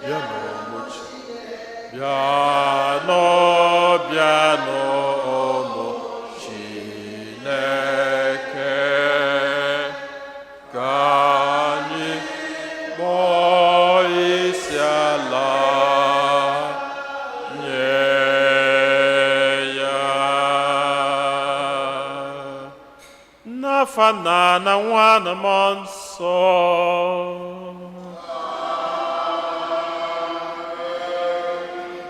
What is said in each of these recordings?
Bịanụ ụmụ bịanụ, bịanụ ụmụ Chineke, ka anyị kpọọ isi ala nye ya. N'afa Nna na Nwa na Mmụọ Nsọ.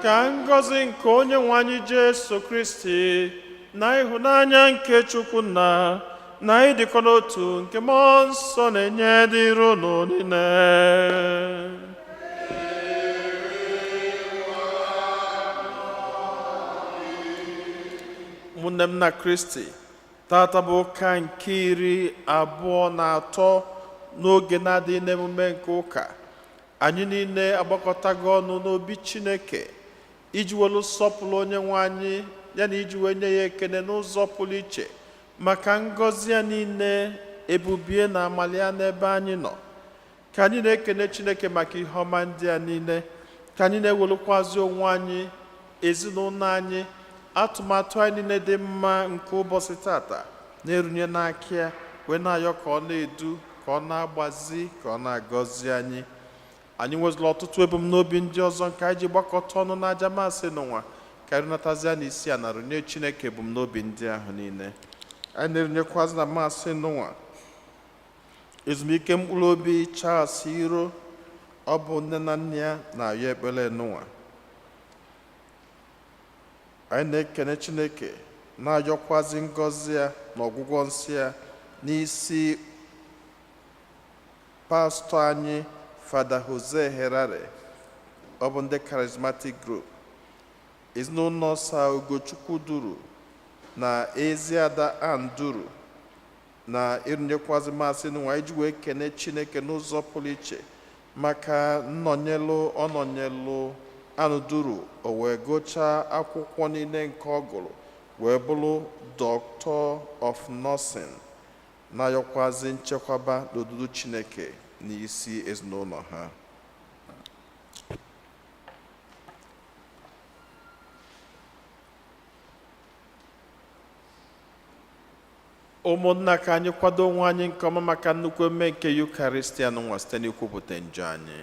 Ka ngọzi nke Onye nwe anyị Jesu Kristi na ịhụnanya nke Chukwu Nna na ịdịkọ n'otu nke Mmụọ Nsọ na-enye dịrị unu niile. Ụmụnne m na Kristi, tata bụ ụka nke 23 n'oge na-adịghị n'emume nke ụka. Anyị niile agbakọtago ọnụ n'obi Chineke iji welu sọpụrụ Onye nwe anyị, ya na iji wee nye ya ekene n'ụzọ pụrụ iche maka ngọzi ya niile, ebubie na amali ya n'ebe anyị nọ. Ka anyị na-ekene Chineke maka ihe ọma ndị a niile, ka anyị na-ewelukwazi onwe anyị, ezinụlọ anyị, atụmatụ anyị niile dị mma nke ụbọchị tata na-erunye n'aka ya, wee na-ayọ ka ọ na-edu, ka ọ na-agbazi, ka ọ na-agọzi anyị. Anyị nwezụla ọtụtụ ebumnobi ndị ọzọ nke anyị ji gbakọta ọnụ n'aja masị n'ụwa. Ka anyị runatazịa n'isi a na runye Chineke ebumnobi ndị ahụ niile. Anyị na-erunyekwazi na masị n'ụwa ezumike mkpụrụ obi Charles Iro. Ọ bụ nne na nna ya na-ayọ ekpere n'ụwa. Anyị na-ekene Chineke, na-ayọkwazi ngọzi ya na ọgwụgwọ nsị ya n'isi pastọ anyị, Fada Jose Herare. Ọ bụ ndị Charismatic Group, ezinụlọ Sa Ugochukwu Duru na Eziada Ann Duru na ịrụnyekwazi masị n'ụwa iji wee kene Chineke n'ụzọ pụrụ iche maka nnọnyelụ ọ nọnyelụ Ann Duru, o wee gụchaa akwụkwọ niile nke ọ gụrụ wee bụrụ Doctor of Nursing, na-ayọkwazi nchekwaba n'odudu Chineke n'isi ezinụlọ ha. Ụmụnna, ka anyị kwado onwe anyị nke ọma maka nnukwu emume nke Yukaristia nwa site n'ikwupụta njọ anyị.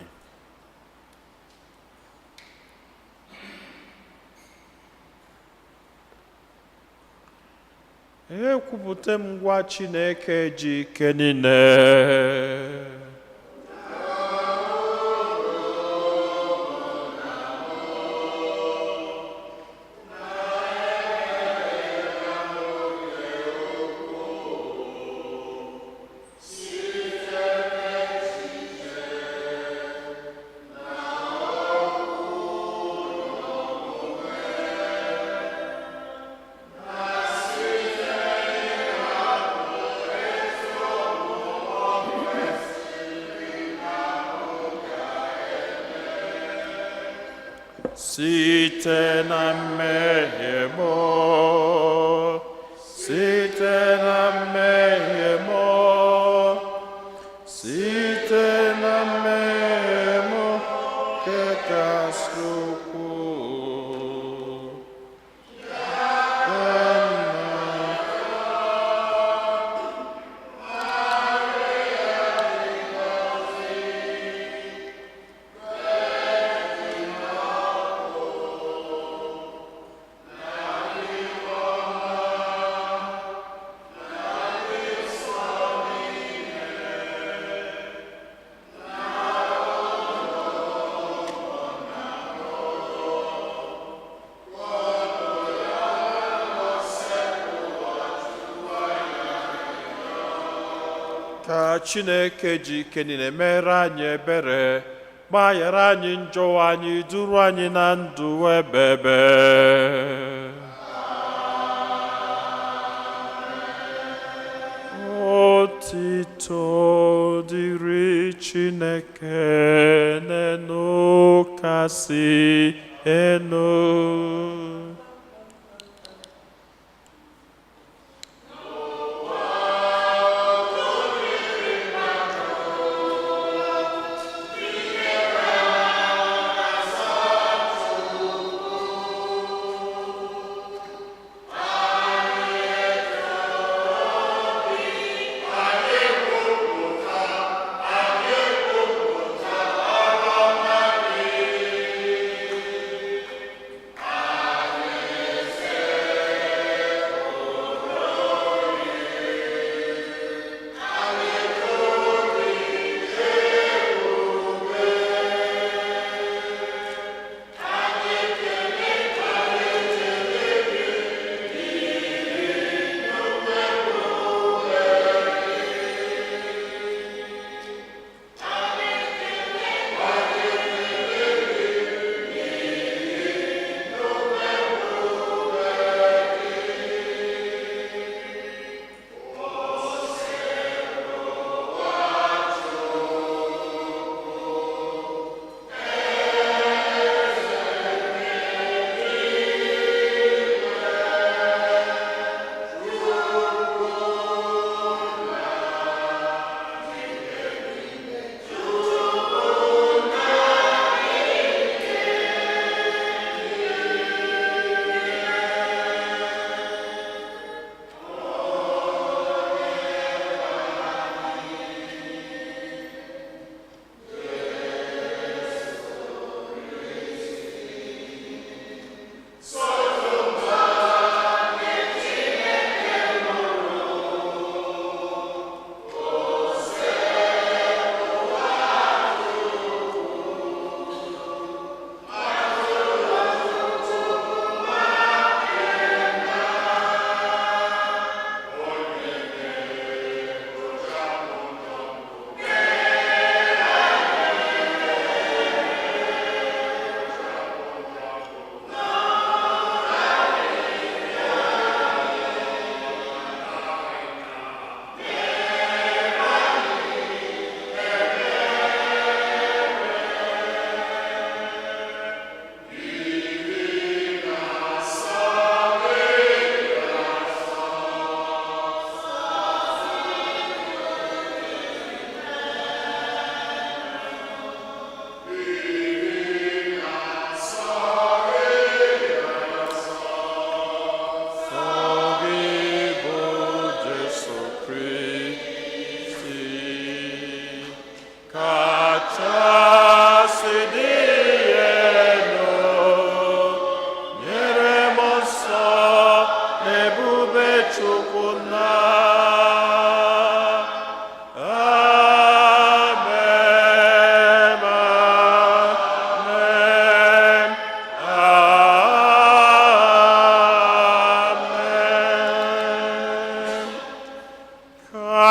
Ekwupụta m ngwa Chineke ji ike niile site na mmehie m, site na mmehie m, site na mmehie m nke kasị ukwuu. Ka nna. Ka Chineke ji ike niile mere anyị ebere, gbaghara anyị njọ anyị, duru anyị na ndụ ebebe. Otito dịrị Chineke n'enu kasị enu.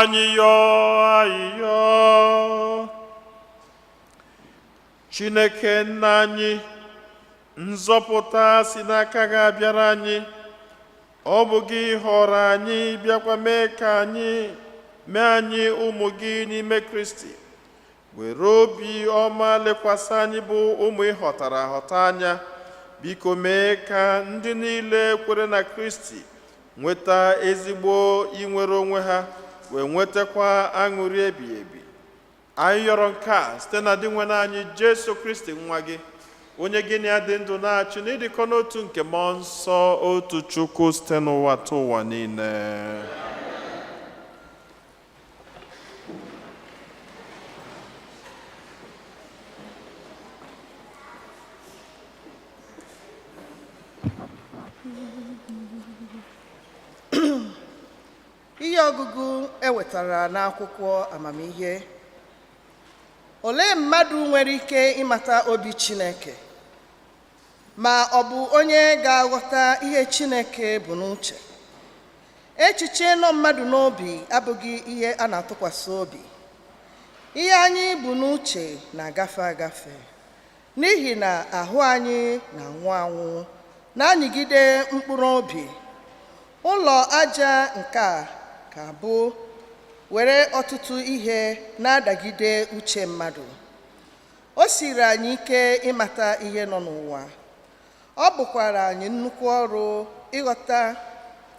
Anyị yọọ ayịyọ. Chineke nna anyị, nzọpụta si n'aka gị abịara anyị. Ọ bụ gị họrọ anyị, bịakwa mee ka anyị mee anyị ụmụ gị n'ime Kristi. Were obi ọma lekwasị anyị bụ ụmụ ị họtara ahọta anya. Biko mee ka ndị niile kwere na Kristi nweta ezigbo inwere onwe ha, wee nwetakwa aṅụrị ebighị ebi. Anyị yọrọ nke a site na Dinwenụ anyị Jesu Kristi, nwa gị, onye gị na ya dị ndụ na-achị n'ịdịkọ n'otu nke Mmụọ Nsọ, otu Chukwu, site n'ụwa ta ụwa niile. Ihe ọgụgụ e wetara n'akwụkwọ Amamihe. Olee mmadụ nwere ike ịmata obi Chineke, ma ọ bụ onye ga-aghọta ihe Chineke bụ n'uche? Echiche nọ mmadụ n'obi abụghị ihe a na-atụkwasị obi. Ihe anyị bụ n'uche na-agafe agafe, n'ihi na ahụ anyị na-anwụ anwụ na-anyịgide mkpụrụ obi. Ụlọ aja nke a ka bụ were ọtụtụ ihe na-adagide uche mmadụ. O siri anyị ike ịmata ihe nọ n'ụwa. Ọ bụkwara anyị nnukwu ọrụ ịghọta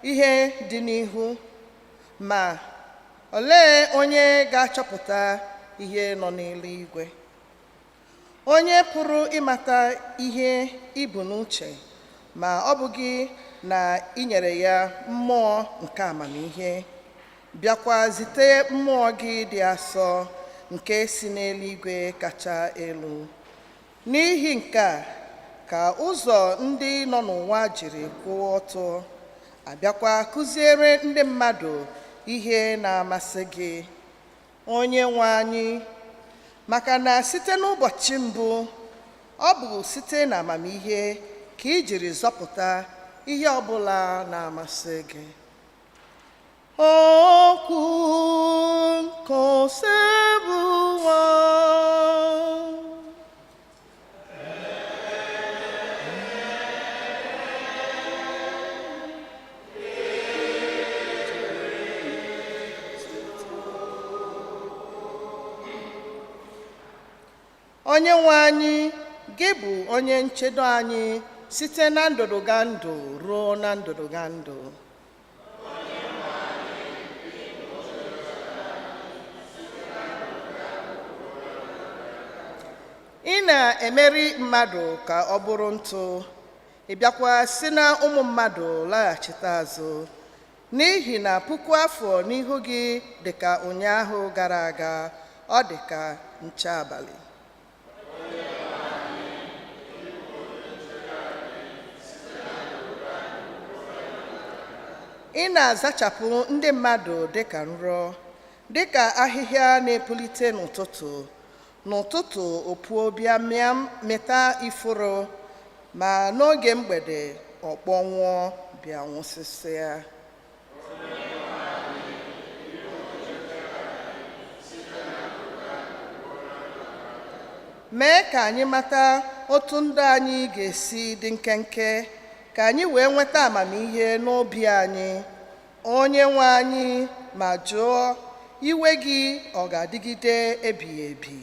ihe dị n'ihu. Ma olee onye ga-achọpụta ihe nọ n'eluigwe? Onye pụrụ ịmata ihe ibu n'uche, ma ọ bụghị na ị nyere ya mmụọ nke amamihe, bịakwa zite mmụọ gị dị asọ nke si n'eluigwe kacha elu? N'ihi nke a ka ụzọ ndị nọ n'ụwa jiri kwụọ ọtọ, abịakwa kụziere ndị mmadụ ihe na-amasị gị, onye nwe anyị, maka na site n'ụbọchị mbụ, ọ bụ site n'amamihe ka ị jiri zọpụta ihe ọbụla na-amasị gị. Okwu nke Osebụwa. Onye nwe anyị, gị bụ onye nchedo anyị site na ndụdụgandụ ruo na ndụdụgandụ. Ị na-emeri mmadụ ka ọ bụrụ ntụ, ị bịakwa si na ụmụ mmadụ laghachite azụ, n'ihi na 1000 afọ n'ihu gị dị ka ụnyaahụ gara aga, ọ dị ka nche abalị. Ị na-azachapụ ndị mmadụ dịka nrọ, dịka ahịhịa na-epulite n'ụtụtụ. N'ụtụtụ opuo bịa mịa mịta ifuru, ma n'oge mgbede ọ kpọnwụọ bịa nwụsịsịa. Mee ka anyị mata otu ndụ anyị ga-esi dị nkenke, ka anyị wee nweta amamihe n'obi anyị. Onye nwe anyị, ma jụọ, iwe gị ọ ga-adịgide ebighị ebi?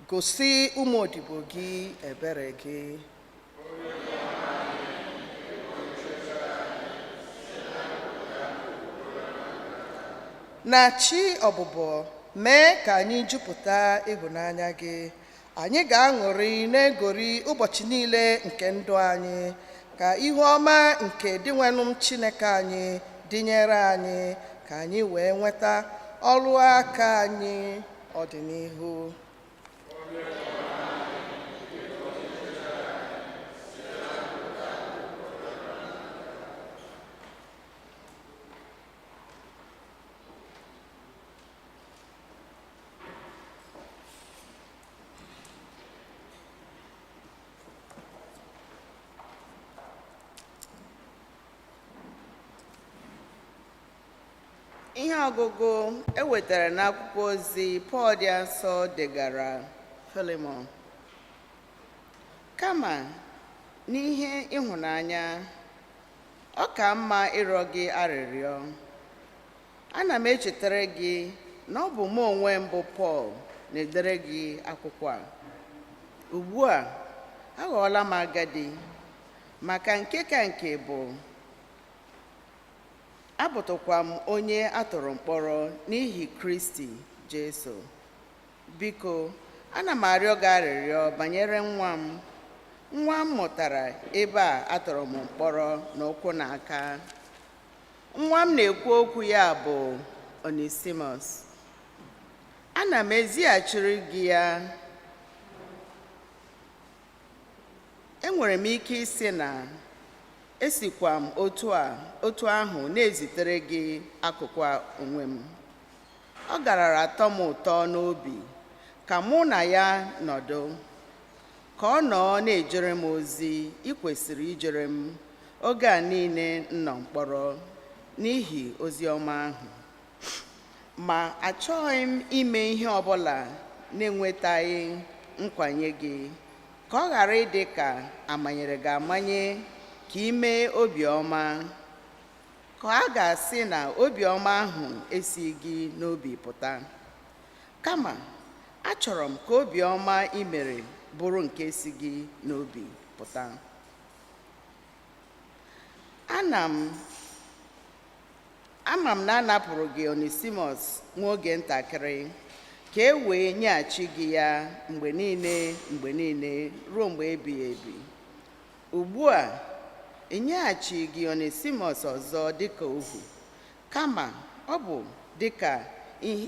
Gosi ụmụ odibo gị ebere gị. Na chi ọbụbọ, mee ka anyị jupụta ịhụnanya gị. Anyị ga-aṅụrị na-egori ụbọchị niile nke ndụ anyị, ka ihu ọma nke Dinwenụ Chineke anyị dịnyere anyị, ka anyị wee nweta ọrụ aka anyị ọdịnihu. Ihe ọgụgụ e wetara n'akwụkwọ ozi Pọl dị asọ degara Filemọn. Kama n'ihe ịhụnanya, ọ ka mma ịrịọ gị arịrịọ. Ana m echetara gị na ọ bụ mụ onwe m bụ Pọl na-edere gị akwụkwọ a. Ugbu a, aghọọla m agadi, maka nke ka nke bụ abụtụkwa m onye a tụrụ mkpọrọ n'ihi Kristi Jesu. Biko, ana m arịọ gị arịrịọ banyere nwa m, nwa m mụtara ebe a atụrụ m mkpọrọ n'ụkwụ na aka. Nwa m na-ekwu okwu ya bụ Onesimus. Ana m ezighachiri gị ya. Enwere m ike ịsị na esikwa m otu a otu ahụ na-ezitere gị akụkụ onwe m. Ọ garara atọ m ụtọ n'obi ka mụ na ya nọdụ, ka ọ nọọ na-ejere m ozi ị kwesịrị ijere m oge a niile m nọ mkpọrọ n'ihi ozi ọma ahụ. Ma achọghị m ime ihe ọbụla na-enwetaghị nkwanye gị, ka ọ ghara ịdị ka amanyere gị amanye ka ị mee obiọma, ka a ga-asị na obiọma ahụ esighị gị n'obi pụta. Kama achọrọ m ka obiọma ị mere bụrụ nke si gị n'obi pụta. Ana m ama m na a napụrụ gị Onesimus nwa oge ntakịrị ka e wee nyeghachi gị ya mgbe niile mgbe niile ruo mgbe ebighị ebi. Ugbu a, enyeghachi gị Onesimus ọzọ dịka ohu, kama ọ bụ dịka ihe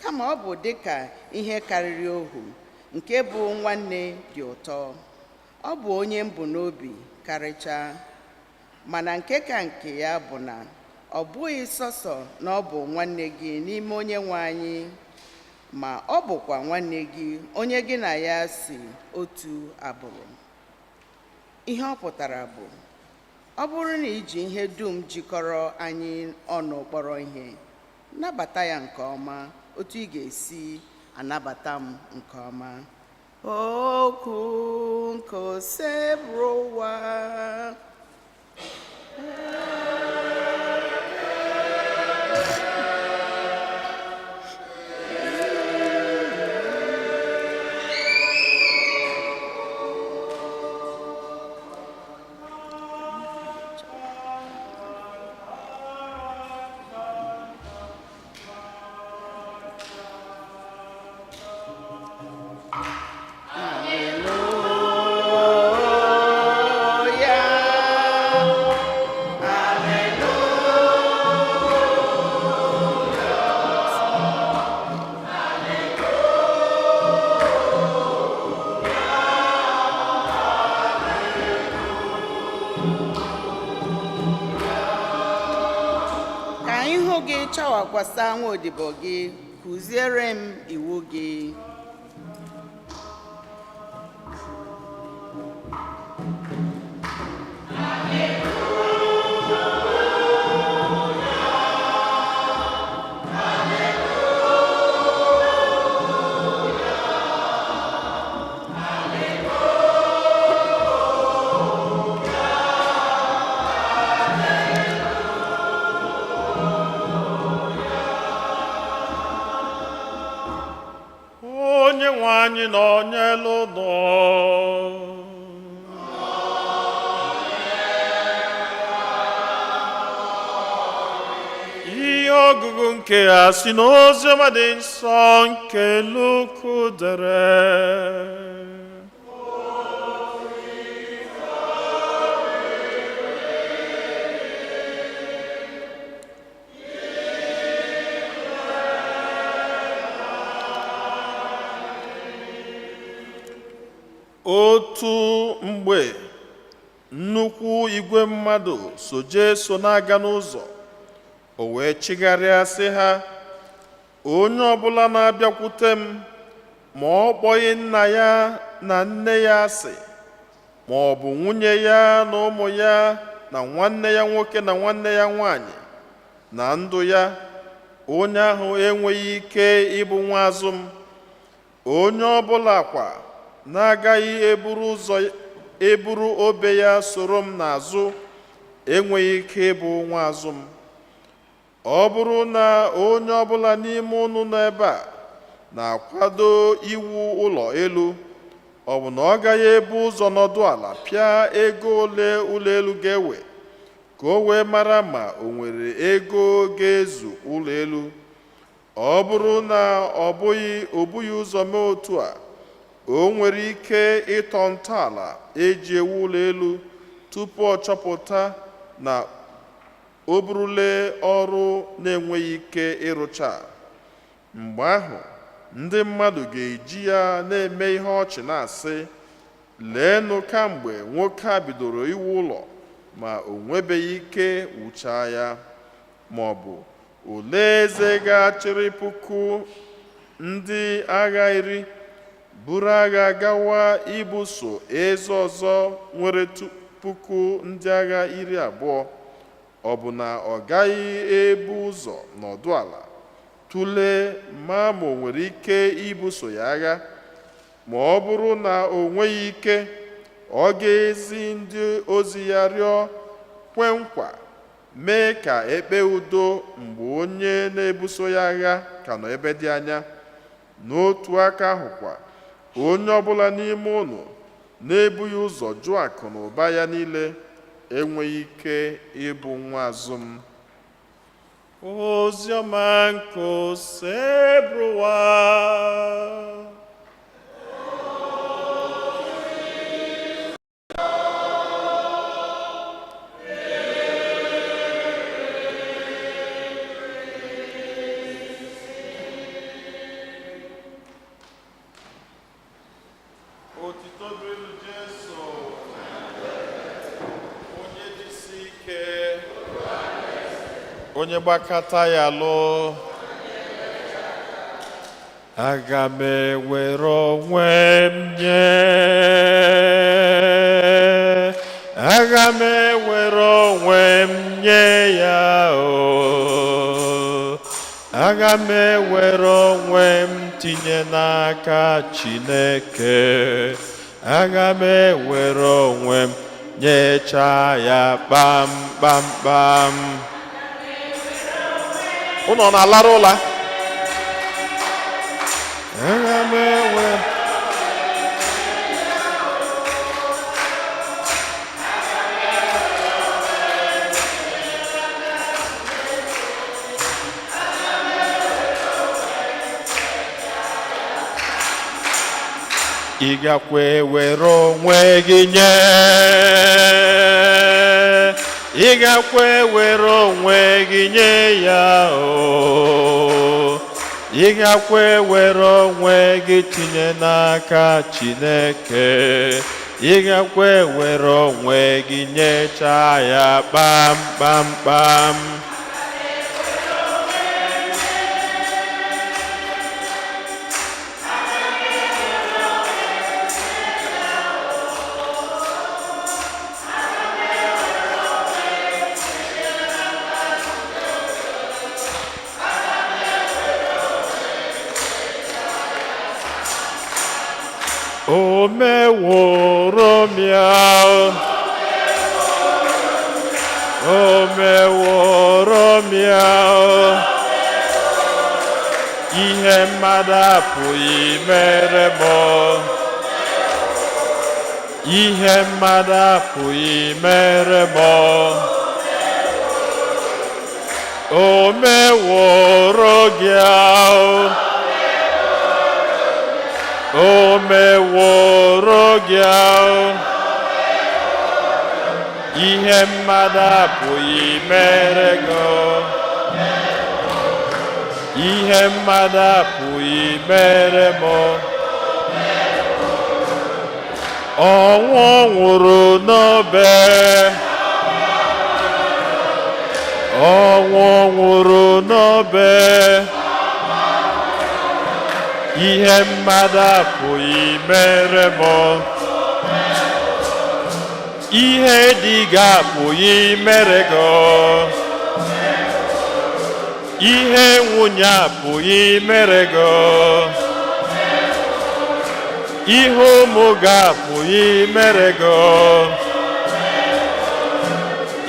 kama ọ bụ dịka ihe karịrị ohu, nke bụ nwanne dị ụtọ. Ọ bụ onye m bu n'obi karịchaa, mana nke ka nke ya bụ na ọ bụghị sọsọ na ọ bụ nwanne gị n'ime onye nwe anyị, ma ọ bụkwa nwanne gị onye gị na ya si otu agbụrụ. Ihe ọ pụtara bụ, ọ bụrụ na iji ihe dum jikọrọ anyị ọnụ kpọrọ ihe, nabata ya nke ọma otu ị ga-esi anabata m nke ọma. Okwu nke Osebụrụwa. Ka ihu gị chawakwasa nwa odibo gị, kụziere m iwu gị. Onye nwe anyị nọnyelu unu. Ihe ọgụgụ nke a si n'oziọma dị nsọ nke Luku dere. Otu mgbe nnukwu igwe mmadụ so Jesu na-aga n'ụzọ, o wee chigharịa sị ha, onye ọbụla na-abịakwute m ma ọ kpọghị nna ya na nne ya asị, ma ọ bụ nwunye ya na ụmụ ya na nwanne ya nwoke na nwanne ya nwanyị na ndụ ya, Onye ahụ enweghị ike ịbụ nwa azụ m. Onye ọbụla kwa na-agaghị eburu ụzọ eburu obe ya soro m n'azụ enweghị ike ịbụ nwa azụ m. Ọ bụrụ na onye ọbụla n'ime unu nọ ebe a na-akwado iwu ụlọ elu, ọ bụ na ọ gaghị ebu ụzọ nọdụ ala pịa ego ole ụlọ elu ga-ewe, ka o wee mara ma o nwere ego ga-ezu ụlọ elu? Ọ bụrụ na ọ bụghị o bughị ụzọ mee otu a, o nwere ike ịtọ ntọala eji ewu ụlọ elu tupu ọ chọpụta na o burule ọrụ na-enweghị ike ịrụcha. Mgbe ahụ, ndị mmadụ ga-eji ya na-eme ihe ọchị na-asị, "Leenụ, kamgbe nwoke a bidoro iwu ụlọ ma o nwebeghị ike wuchaa ya." Ma ọ bụ, olee eze ga-achịrị 10,000 ndị agha buru agha gawa ibuso eze ọzọ nwere 20,000 ndị agha? Ọ bụ na ọ gaghị ebu ụzọ nọdụ ala tụlee ma o nwere ike ibuso ya agha? Ma ọ bụrụ na o nweghị ike, ọ ga-ezi ndị ozi ya rịọ kwe nkwa mee ka ekpe udo mgbe onye na-ebuso ya agha ka nọ ebe dị anya. N'otu aka ahụkwa, onye ọbụla n'ime unu na-ebughị ụzọ jụọ akụ na ụba ya niile enweghị ike ịbụ nwa azụ m. Oziọma nke Osebụrụwa. Otito dịrị Jesu. Onye jisi ike, onye gbakọta ya lụ. Aga m ewere onwe m nye, aga m ewere onwe m nye ya o. Aga m ewere onwe m tinye n'aka Chineke. Aga m ewere onwe m nyechaa ya kpam kpam kpam. Ụnọ na-alara ụla. Aga m ewe ị gakwa ewere onwe gị nye, ị gakwa ewere onwe gị nye ya o. Ị gakwa ewere onwe gị tinye n'aka Chineke. Ị gakwa ewere onwe gị nyechaa ya kpam kpam kpam. O meworo m ya, o meworo m ya. Ihe mmadụ apụghị mere m, ihe mmadụ apụghị mere m, o meworo gị ahụ, o meworo gị ahụ. Ihe mmadụ apụghị mere gị, ihe mmadụ apụghị mere m. Ọnwụ ọ nwụrụ n'obe, ọnwụ ọ nwụrụ n'obe, ihe mmadụ apụghị mere m. Ihe dị gị apụghị mere gị. Ihe nwunye apụghị imere gị, ihe ụmụ gị apụghị imere gị,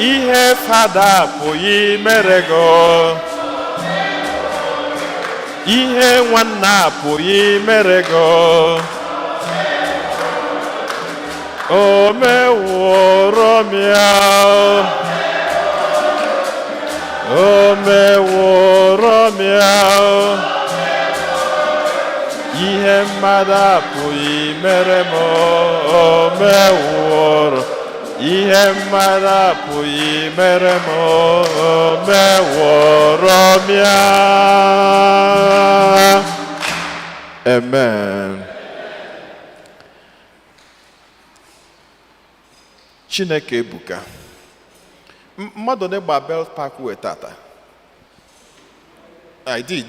ihe fada apụghị imere gị, ihe nwanne apụghị imere gị, o meworo m ya, o meworo m ya. Ihe mmadụ apụghị mere m, o meworo. Ihe mmadụ apụghị mere m, o meworo m ya. Amen. Chineke ebuka. Mmadụ ole gba Belt Parkway tata? I did.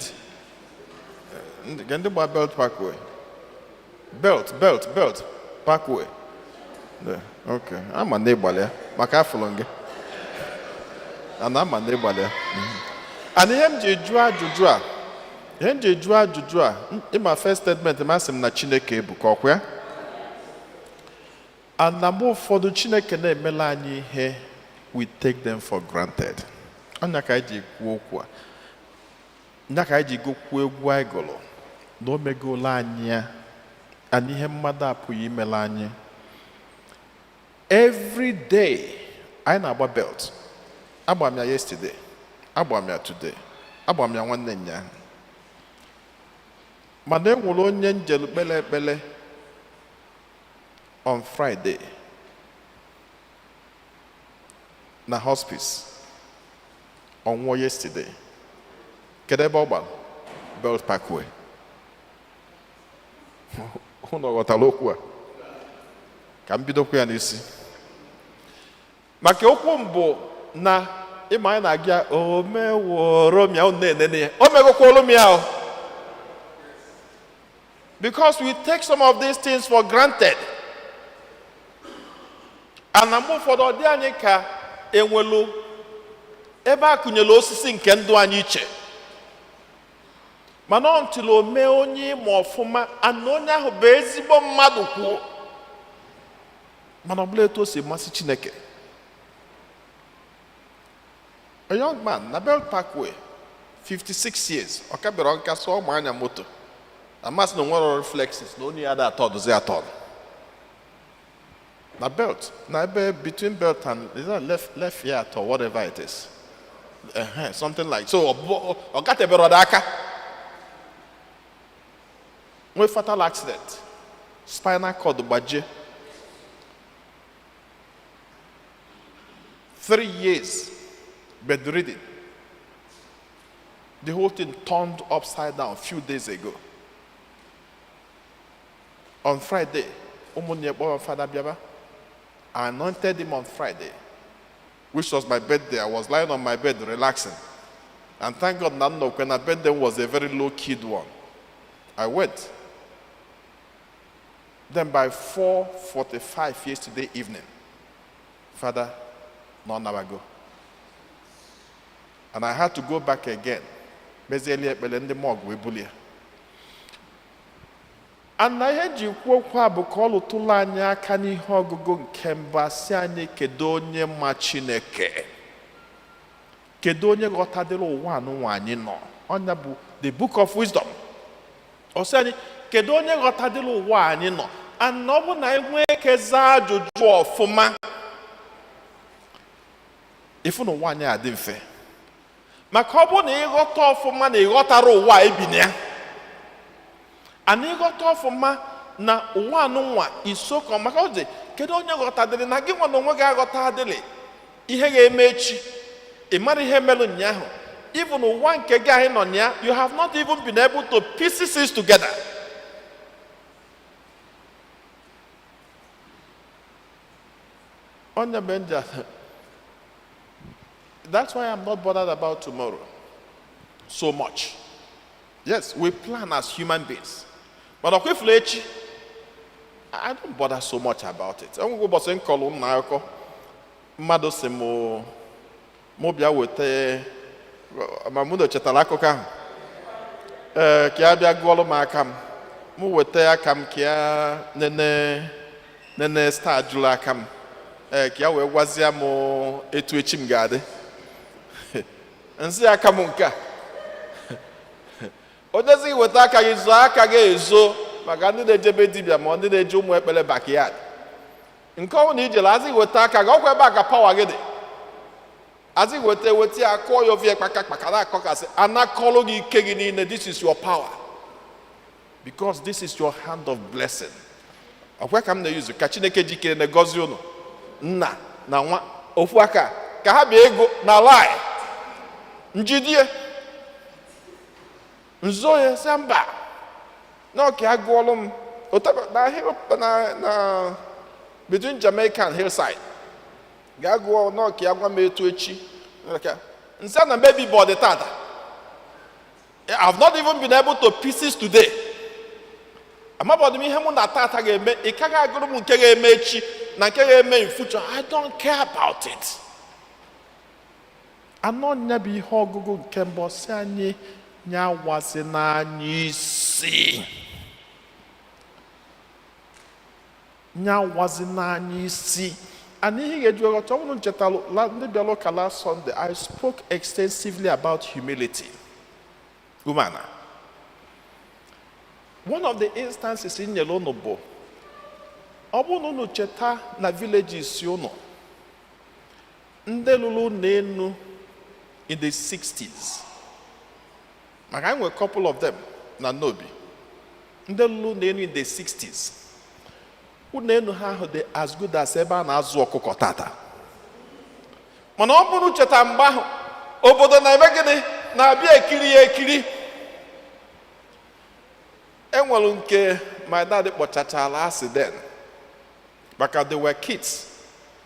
Ndị gba Belt Parkway, Belt, Belt, Belt Parkway. Yeah, okay, ama na ịgbalị ya maka afụlụ gị ana ama na ịgbalị ya. And ihe m ji jụọ ajụjụ a, ihe m ji jụọ ajụjụ a, ịma first statement m, asị m na Chineke ebuka. Ọkwa ya? And na mgbe ụfọdụ Chineke na-emela anyị ihe, we take them for granted. Anya ka anyị ji kwuo okwu a, nya ka anyị ji gokwuo egwu anyị gụrụ na o megola anyị ya. And ihe mmadụ apụghị imela anyị, every day anyị na-agba Belt. Agba m ya yesterday, agba m ya today, agba m ya nwanne nya. Mana e nwere onye njelu kpele ekpele on Friday na hospice, ọ nwụọ yesterday. Kedu ebe ọ gbara Belt Parkway? Unu ghọtara okwu a? Ka m bidokwa ya n'isi, maka okwu mbụ na ịma anyị na-aga, o meworo m ya. Unu na-enene ya, o megokwolu m ya o, because we take some of these things for granted. And na mgbe ụfọdụ ọ dị anyị ka enwelu ebe a kụnyere osisi nke ndụ anyị iche. Mana ọ ntụrụ o mee onye ịma ọfụma ana onye ahụ bụ ezigbo mmadụ kwuo, mana ọ bụla etu o si masị Chineke. A young man na Belt Parkway, 56 years, ọ ka bịara nka sọ ma anya moto amasị na onwere reflexes na onye ya da atọ ọdụzi atọ na Belt, na ebe between Belt and, is that left yard or whatever it is, something like so. Ọ gatebere ọdụ aka nwee fatal accident, spinal cord gbajie, 3 years bedridden. The whole thing turned upside down few days ago on Friday. Ụmụnne kpọrọ Fada bịaba. I anointed him on Friday, which was my birthday. I was lying on my bed relaxing, and thank God na nnọkwe na birthday was a very low keyed one. I went. Then by 4:45 yesterday evening, Father nọ nabago, and I had to go back again mezieli ekpere, ndị morgue wee bulie. And na ihe ji kwuo okwu a bụ ka ọ lụtụrụ anyị aka n'ihe ọgụgụ nke mbụ, asị anyị, kedu onye ma Chineke? Kedu onye ghọtadịrị ụwa anụnwa anyị nọ? Ọnya bụ the Book of Wisdom. Ọ sị anyị, kedu onye ghọtadịrị ụwa anyị nọ? And ọ bụ na anyị nwee ike zaa ajụjụ ọfụma, ịfụ na ụwa anyị adị mfe. Maka ọ bụ na ịghọta ọfụma na ịghọtara ụwa ebi na ya, ana ịghọta ọfụma na ụwa anụnwa isoko, maka ọ dị, kedu onye ghọtadịrị na gị nwa na onwe gị aghọta adịrị ihe ga-eme echi? Ị mara ihe mere ụnyaahụ. Even ụwa nke gị anyị nọ na ya, you have not even been able to pieces it together. Onye benja. That's why I'm not bothered about tomorrow so much. Yes, we plan as human beings, but ọkwa ifuru echi, I don't bother so much about it. Enwegwu ụbọchị m kọrọ m na akụkọ mmadụ si mụ bịa weta Ma mụ chetara akụkọ ahụ. Ee, ka ya bịa gụọlụ m aka m, mụ weta aka m ka ya nene nene star jụrụ aka m. Ee, ka ya wee gwazie m etu echi m ga-adị. Nsị aka m nke a, onye weta aka gị, zụọ aka gị ezo, maka ndị na-ejebe dibịa ma ndị na-eje ụmụ ekpere backyard nke ọnwụ na ijere azị weta aka gị, ọkwa ebe a ka power gị dị. Azị weta, weta ya, kụọ ya ofie, kpaka kpaka, na-akọkasị, anakọlụ gị ike gị niile. This is your power because this is your hand of blessing. Ọkwa ka m na-eyuzu ka Chineke jikere na gọzie unu, nna na nwa, ofu aka ka ha bịa ego na lie njidie nzo ya, sị mba na ọka agụọlụ m na na between Jamaica and Hillside, gaa gụọ n'ọka ya, gwa m etu echi. Nsị na maybe bọdị tata. I've not even been able to pieces today. Amabọdụ m ihe mụ na tata ga-eme. Ị ka ga-agụrụ m nke ga-eme echi na nke ga-eme in future? I don't care about it. Anọ nya bụ ihe ọgụgụ nke mbụ si anyị nyawazi n'anya isi, nyawazi n'anya isi. And ihe ga-eji ghọta, ọ bụrụ nchetalụ ndị bịara ụka last Sunday, I spoke extensively about humility, umeala. One of the instances m nyere unu bụ, ọ bụrụ na unu cheta na villages unu, ndị lụrụ ụlọ enu in the 60s, maka anyị nwere couple of them na Nnobi, ndị lụrụ ụlọ enu in the 60s, ụlọ enu ha ahụ dị as good as ebe a na-azụ ọkụkọ tata. Mana ọ bụrụ cheta mgbe ahụ, obodo na-eme gịnị? Na-abịa ekiri ya ekiri. Enwere nke my dad kpọchachala asị then maka they were kids.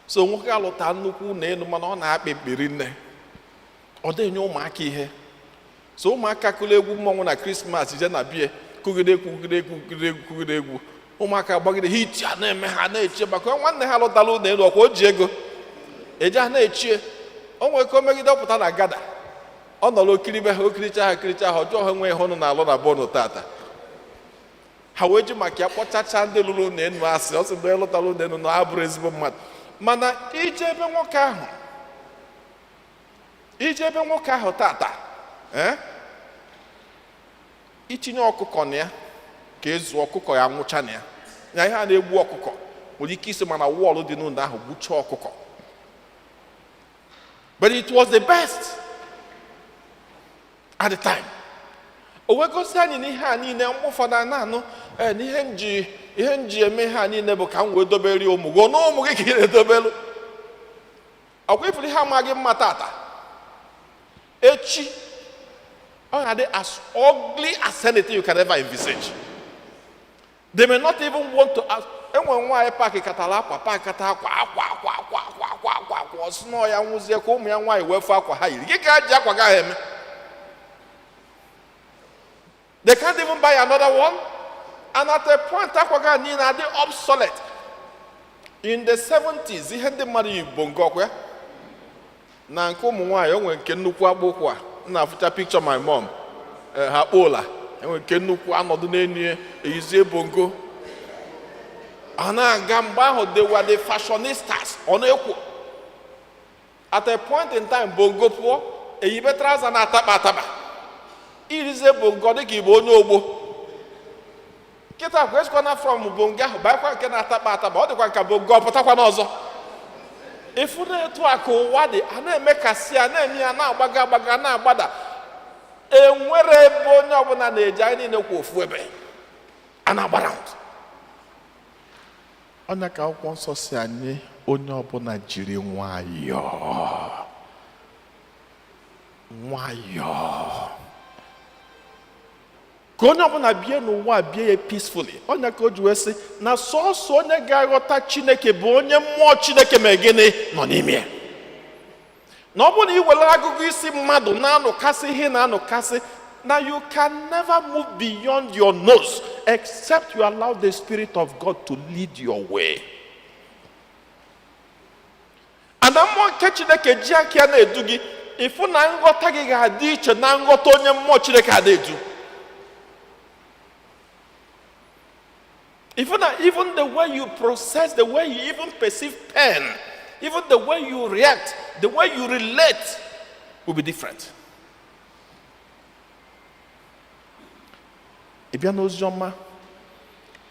So nwoke alụta nnukwu ụlọ elu, mana ọ na-akpị mkpiri nne, ọ dịghị ụmụaka ihe. So ụmụaka kụrụ egwu mmọnwụ na Christmas, je na bie, kụgide egwu, kụgide egwu, kụgide egwu, kụgide egwu, ụmụaka gbagide ha iti a na-eme, ha na-eche maka nwanne ha lụtara ụlọ elu, ọkwa o ji ego eje ha na-echie. O nwere ka o megide ọpụta na gada, ọ nọrọ okiribe ha, okiricha ha, okiricha ha ọjọọ, ha enweghị ihe ụnụ na-alụ na bọọlụ tata. Ha wee ji maka ya kpọchacha ndị lụrụ ụlọ enu asị. Ọ sị ndị lụtara ụlọ enu na ha bụrụ ezigbo mmadụ. Mana ije ebe nwoke ahụ, ije ebe nwoke ahụ tata, itinye ọkụkọ na ya ka ezu ọkụkọ ya nwụcha na ya, na ihe a na-egbu ọkụkọ nwere ike isi mana wall dị n'ụlọ ahụ gbuchaa ọkụkọ. But it was the best at the time. O wee gosi anyị na ihe a niile, mgbe ụfọdụ a na-anụ, ee, na ihe nji eme ihe a niile bụ ka m wee dobere ụmụ gị na ụmụ gị ka ị na-edobelu. Ọkwa ifuru ihe amaghị mma tata, echi ọ ga-adị as ugly as anything you can ever envisage. They may not even want to ask. Enwere nwaanyị pack katara akwa, pack kata akwa, akwa, akwa, akwa, akwa, akwa, akwa, akwa. Ọsị na ya nwụzie ka ụmụ ya nwaanyị wee fụ akwa ha yiri. Gị ka ji akwa gaghị eme? They can't even buy another one. And at a point, akwa ga niile adị obsolete. In the 70s, ihe ndị mmadụ yi bongo, ọkwa ya na nke ụmụ nwaanyị, o nwere nke nnukwu akpụ ụkwụ a m na-afụcha picture my mom. Ha kpoola, enwere nke nnukwu anọdụ n'enu ya, eyizie bongo a na-aga. Mgbe ahụ they were the fashionistas. Ọ na-ekwo. At a point in time, bongo pụọ, eyibe trouser na-ataba ataba. Irizie bongo dịka igbo onye ogbo kịta kwa esikwana from bongo ahụ bakwa nke na-ataba ataba. Ọ dịkwa nka bongo ọ pụtakwa n'ọzọ. Efu na-etu a ka ụwa dị, a na-emekasị, a na-eme ya, na-agbaga agbaga, na-agbada. Enwere ebe onye ọbụla na-eje, anyị niile kwa ofu ebe a na-agba round. Ọnya ka akwụkwọ nsọ si anyị, onye ọbụla jiri nwayọọ nwayọọ, ka onye ọbụla bie n'ụwa, bie ya peacefully. Ọnya ka o ji wee sị na sọọsọ onye ga-aghọta Chineke bụ onye mmụọ Chineke ma gịnị nọ n'ime ya. Na ọ bụrụ na ị were agụgụ isi mmadụ na-anụkasị ihe na-anụkasị na, you can never move beyond your nose except you allow the Spirit of God to lead your way. And mmụọ nke Chineke ji aka ya na-edu gị. Ịfụ na nghọta gị ga-adị iche na nghọta onye mmụọ Chineke ada edu. Even, even the way you process, the way you even perceive pain, even the way you react, the way you relate will be different. Ị bịa n'oziọma,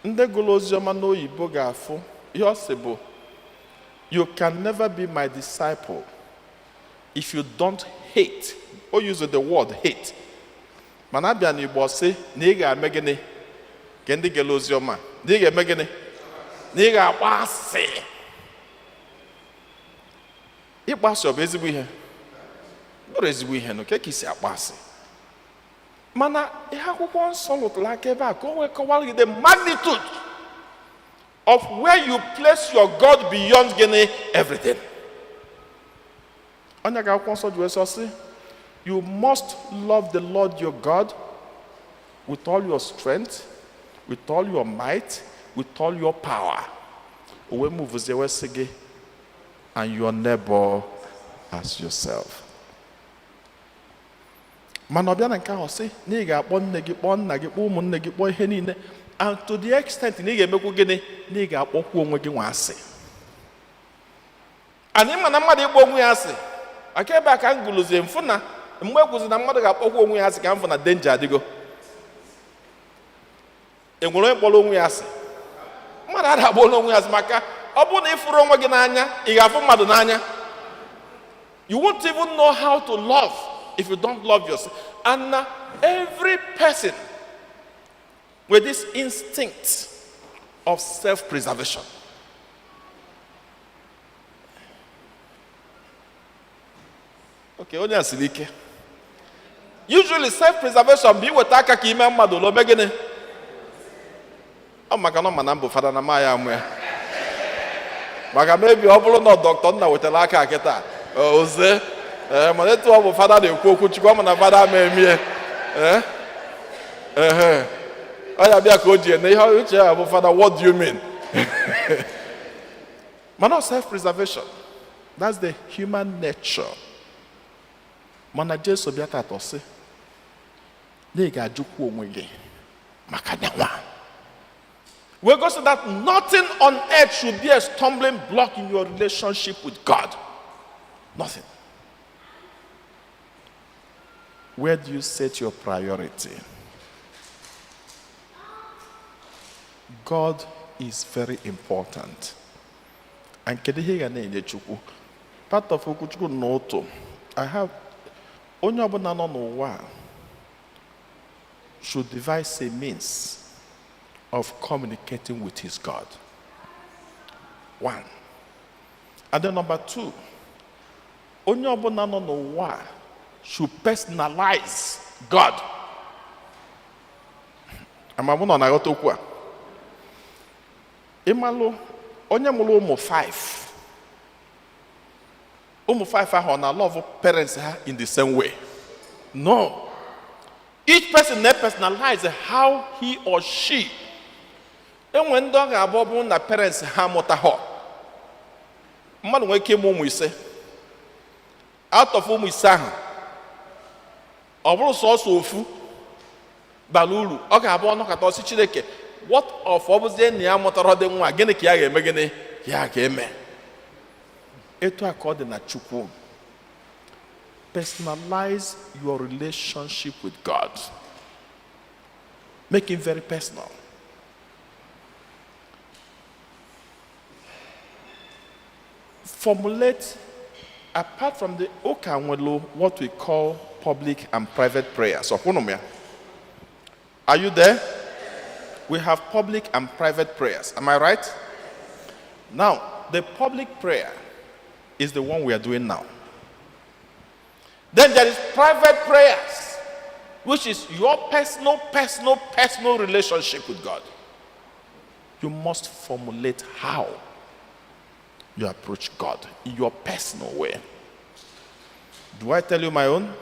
ndị gụrụ oziọma n'oyibo ga-afụ ihe ọ sị bụ, "You can never be my disciple if you don't hate." O use the word "hate", mana abịa n'Igbo, ọ sị na ị ga-eme gịnị? Ke ndị gere oziọma, na ị ga-eme gịnị? Na ị ga-akpọ asị. Ịkpọ asị, ọ bụ ezigbo ihe? Bụrụ ezigbo ihe nụ ka isi akpọ asị. Mana ihe akwụkwọ nsọ lụtụrụ aka ebe a ka o wee kọwara gị the magnitude of where you place your God beyond gịnị? Everything. Onye ka akwụkwọ nsọ ji wee sọ sị, "You must love the Lord your God with all your strength, with all your might, with all your power." O wee muvuzie wee sị gị, "And your neighbor as yourself." Mana ọ bịa na nke ahụ, sị na ị ga-akpọ nne gị, kpọọ nna gị, kpọọ ụmụnne gị, kpọọ ihe niile, and to the extent na ị ga-emekwu gịnị? Na ị ga-akpọkwu onwe gị nwa asị. Anyị ma na mmadụ ịkpọ onwe ya asị aka ebe a ka m gụlụzie mfụ na mgbe e kwụzi na mmadụ ga-akpọkwu onwe ya asị, ka m fụ na danger adịgo. E nwere onye kpọrọ onwe ya asị? Mmadụ ada akpọrọ onwe ya asị, maka ọ bụrụ na ị fụrụ onwe gị n'anya, ị ga-afụ mmadụ n'anya? You won't even know how to love if you don't love yourself. And na every person with this instinct of self-preservation. Okay, onye a siri ike. Usually self-preservation bụ iweta aka ka ime mmadụ ụlọ ome gịnị? Ọ maka na ọ ma na mbụ fada na ma ya amụ ya, maka mebi ọ bụrụ na dọkịta nna wetara aka kịta oze. Ee, mana etu ọ bụ fada na-ekwu okwu Chukwu, ọ ma na fada ama emie. Ee, ehe, ọ ya bịa ka o ji ene ihe uche ya bụ, "Fada, what do you mean?" Mana self preservation, that's the human nature. Mana Jesu bịa tatọ sị na ị ga-ajụkwa onwe gị maka nyanwa, wee gosi that nothing on earth should be a stumbling block in your relationship with God. Nothing. Where do you set your priority? God is very important. And kedu ihe ị ga na-enye Chukwu? Part of okwuchukwu n'ụtụ, I have onye ọbụla nọ n'ụwa a should devise a means of communicating with his God. One. And then number two, onye ọbụla nọ n'ụwa a should personalize God. Ama mụ nọ na-aghọta okwu a. Ịmalụ onye mụrụ ụmụ 5, ụmụ 5 ahụ ọ na-love parents ha in the same way? No. Each person na-personalize how he or she. Enwe ndị ọ ga-abụ, ọ bụrụ na parents ha amụtaghọ, mmadụ nwere ike ịmụ ụmụ 5. Out of ụmụ 5 ahụ, ọ bụrụ sọsọ ofu bara uru, ọ ga-abụ ọnọkọta ọsị, "Chineke, what of ọ bụzie na ya mụtara dị nwa, gịnị ka ya ga-eme?" Gịnị ya ga-eme? Etu a ka ọ dị na Chukwu. Personalize your relationship with God. Make it very personal. Formulate, apart from the ụka nwere what we call public and private prayers. Ọkwụnụ m ya? Are you there? We have public and private prayers. Am I right? Now, the public prayer is the one we are doing now. Then there is private prayers, which is your personal, personal, personal relationship with God. You must formulate how you approach God in your personal way. Do I tell you my own?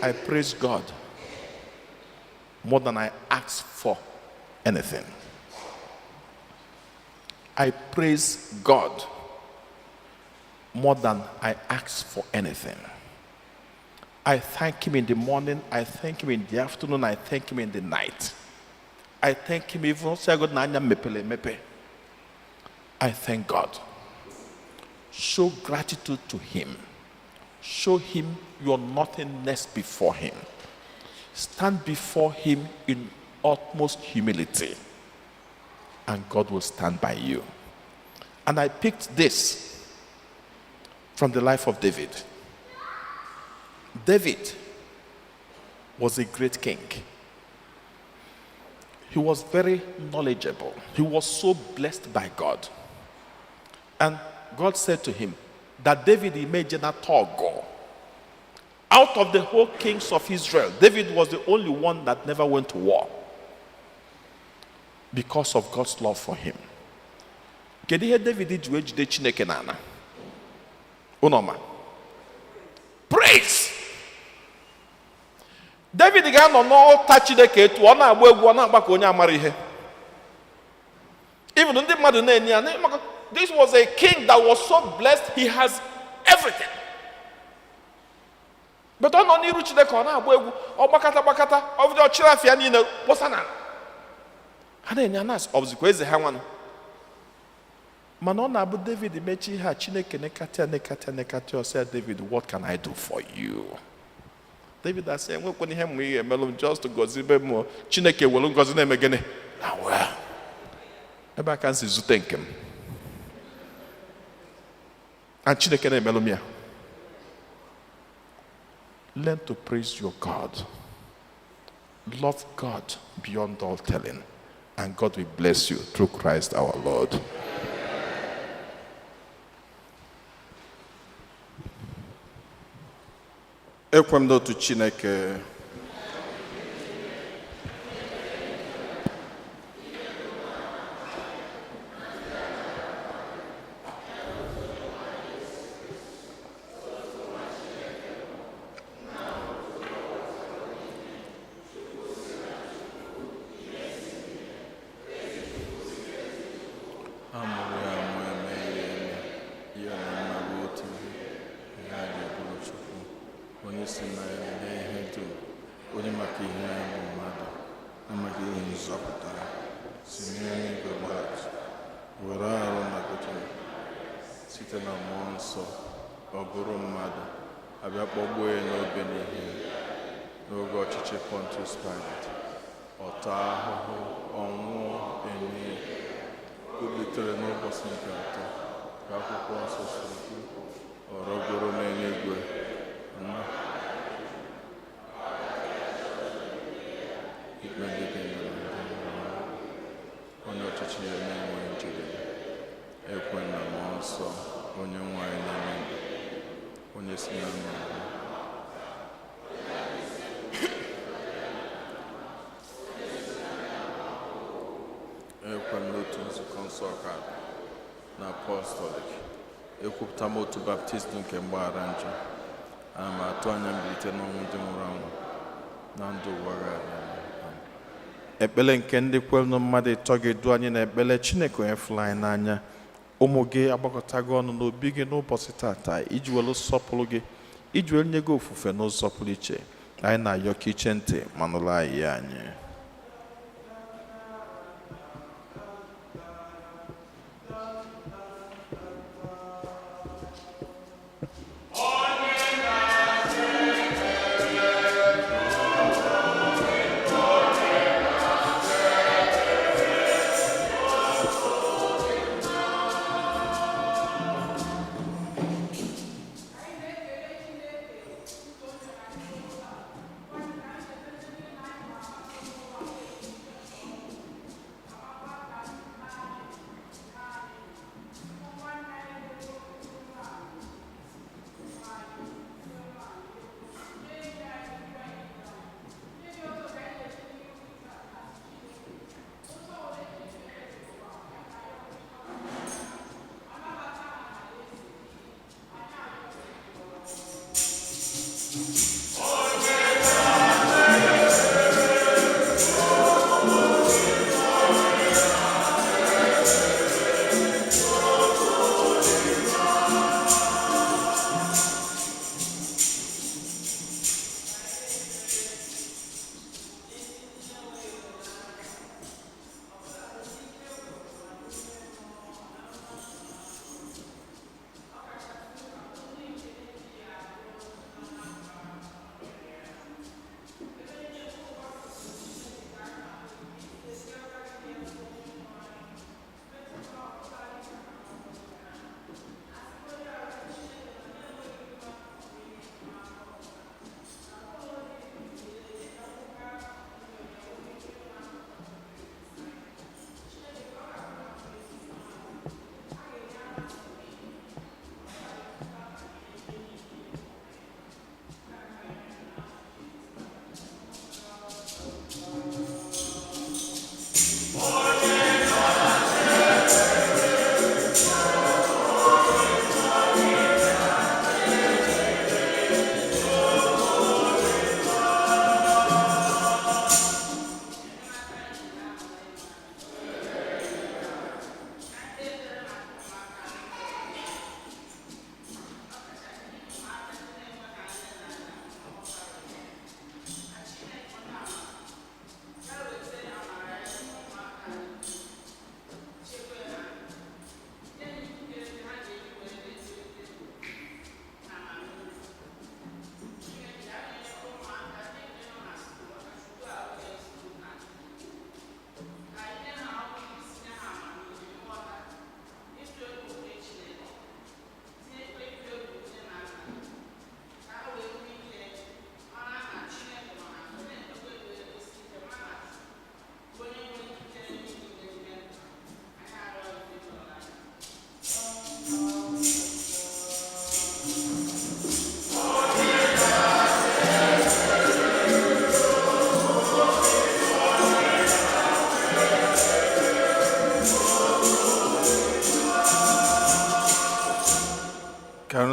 I praise God more than I ask for anything. I praise God. more than I ask for anything. I thank him in the morning, I thank him in the afternoon, I thank him in the night. I thank him even sị God na anya m mepere emepe. I thank God. Show gratitude to him. Show him your nothingness before him. Stand before him in utmost humility, and God will stand by you. And I picked this from the life of David. David was a great king. He was very knowledgeable. He was so blessed by God. And God said to him that David imagined go. Out of the whole kings of Israel, David was the only one that never went to war because of God's love for him. Kedu ihe David ji wee jide Chineke n'ala? Unu ma? Praise! David ga-anọ n'ọta Chineke etu ọ na-agba egwu, ọ na-agba ka onye amara ihe. Even ndị mmadụ na-enye ya this was a king that was so blessed, he has everything. But ọ nọ n'iru Chineke, ọ na-agba egwu, ọ gbakata gbakata, ọ bido ọchịrị afịa niile kpọsa n'ala. Ha na-enye anas, ọ bụzikwa eze ha nwanụ. Mana ọ na-abụ David mechie ihe a, Chineke nekatịa nekatịa nekatịa, ọ sị ya, "David, what can I do for you?" David asị, "Enwekwana ihe mma ihe emelụ m, just gọzibe m." Chineke were ngọzi na-eme gịnị na well ebe aka m si zute nke m and Chineke na-emelụ m ya. Learn to praise your God. Love God beyond all telling, and God will bless you through Christ our Lord. Ekwe m n'otu Chineke, Amụrụ ya amụ, emeghị ya eme, ya na Nna bụ otu ihe, ihe a ga-eburu Chukwu, onye si na ya mee ihe dum, onye maka ihe anyị bụ mmadụ na maka ihe nzọpụta si n'eluigwe gbadata, were arụ na site na Mmụọ Nsọ, ọ bụrụ mmadụ, abịa kpọgbuo ya n'obe n'ihi ya. N'oge ọchịchị Pontius Pilate, ọ taa ahụhụ, ọ nwụọ, enyi o bilitere n'ụbọchị nke atọ, ka akwụkwọ nsọ siri kwu, ọ rọgoro n'eluigwe na ikpe ndị dị ndụ na ndị nwụrụ anwụ, onye ọchịchị ya na-enweghị njedebe. Ekwe na Mmụọ Nsọ, onye nwanyị na-eme ndụ, onye si na nna ya. Ekwe m n'otu nzukọ nsọ ka na apọstọlik. Ekwupụta m otu baptizim nke mgbaghara njọ. Ana m atụ anya mbilite n'ọnwụ ndị nwụrụ anwụ na ndụ ụwa ga-abịa. Amen. Ekpele nke ndị kwelu mmadụ ịtọ ga-edu anyị na ekpele. Chineke onye fụrụ anyị n'anya, ụmụ gị agbakọtago ọnụ n'obi gị n'ụbọchị tata iji welu sọpụrụ gị, iji welu nye gị ofufe n'ụzọ pụrụ iche. Anyị na-ayọ ka iche ntị ma nụrụ anyị ya anyị.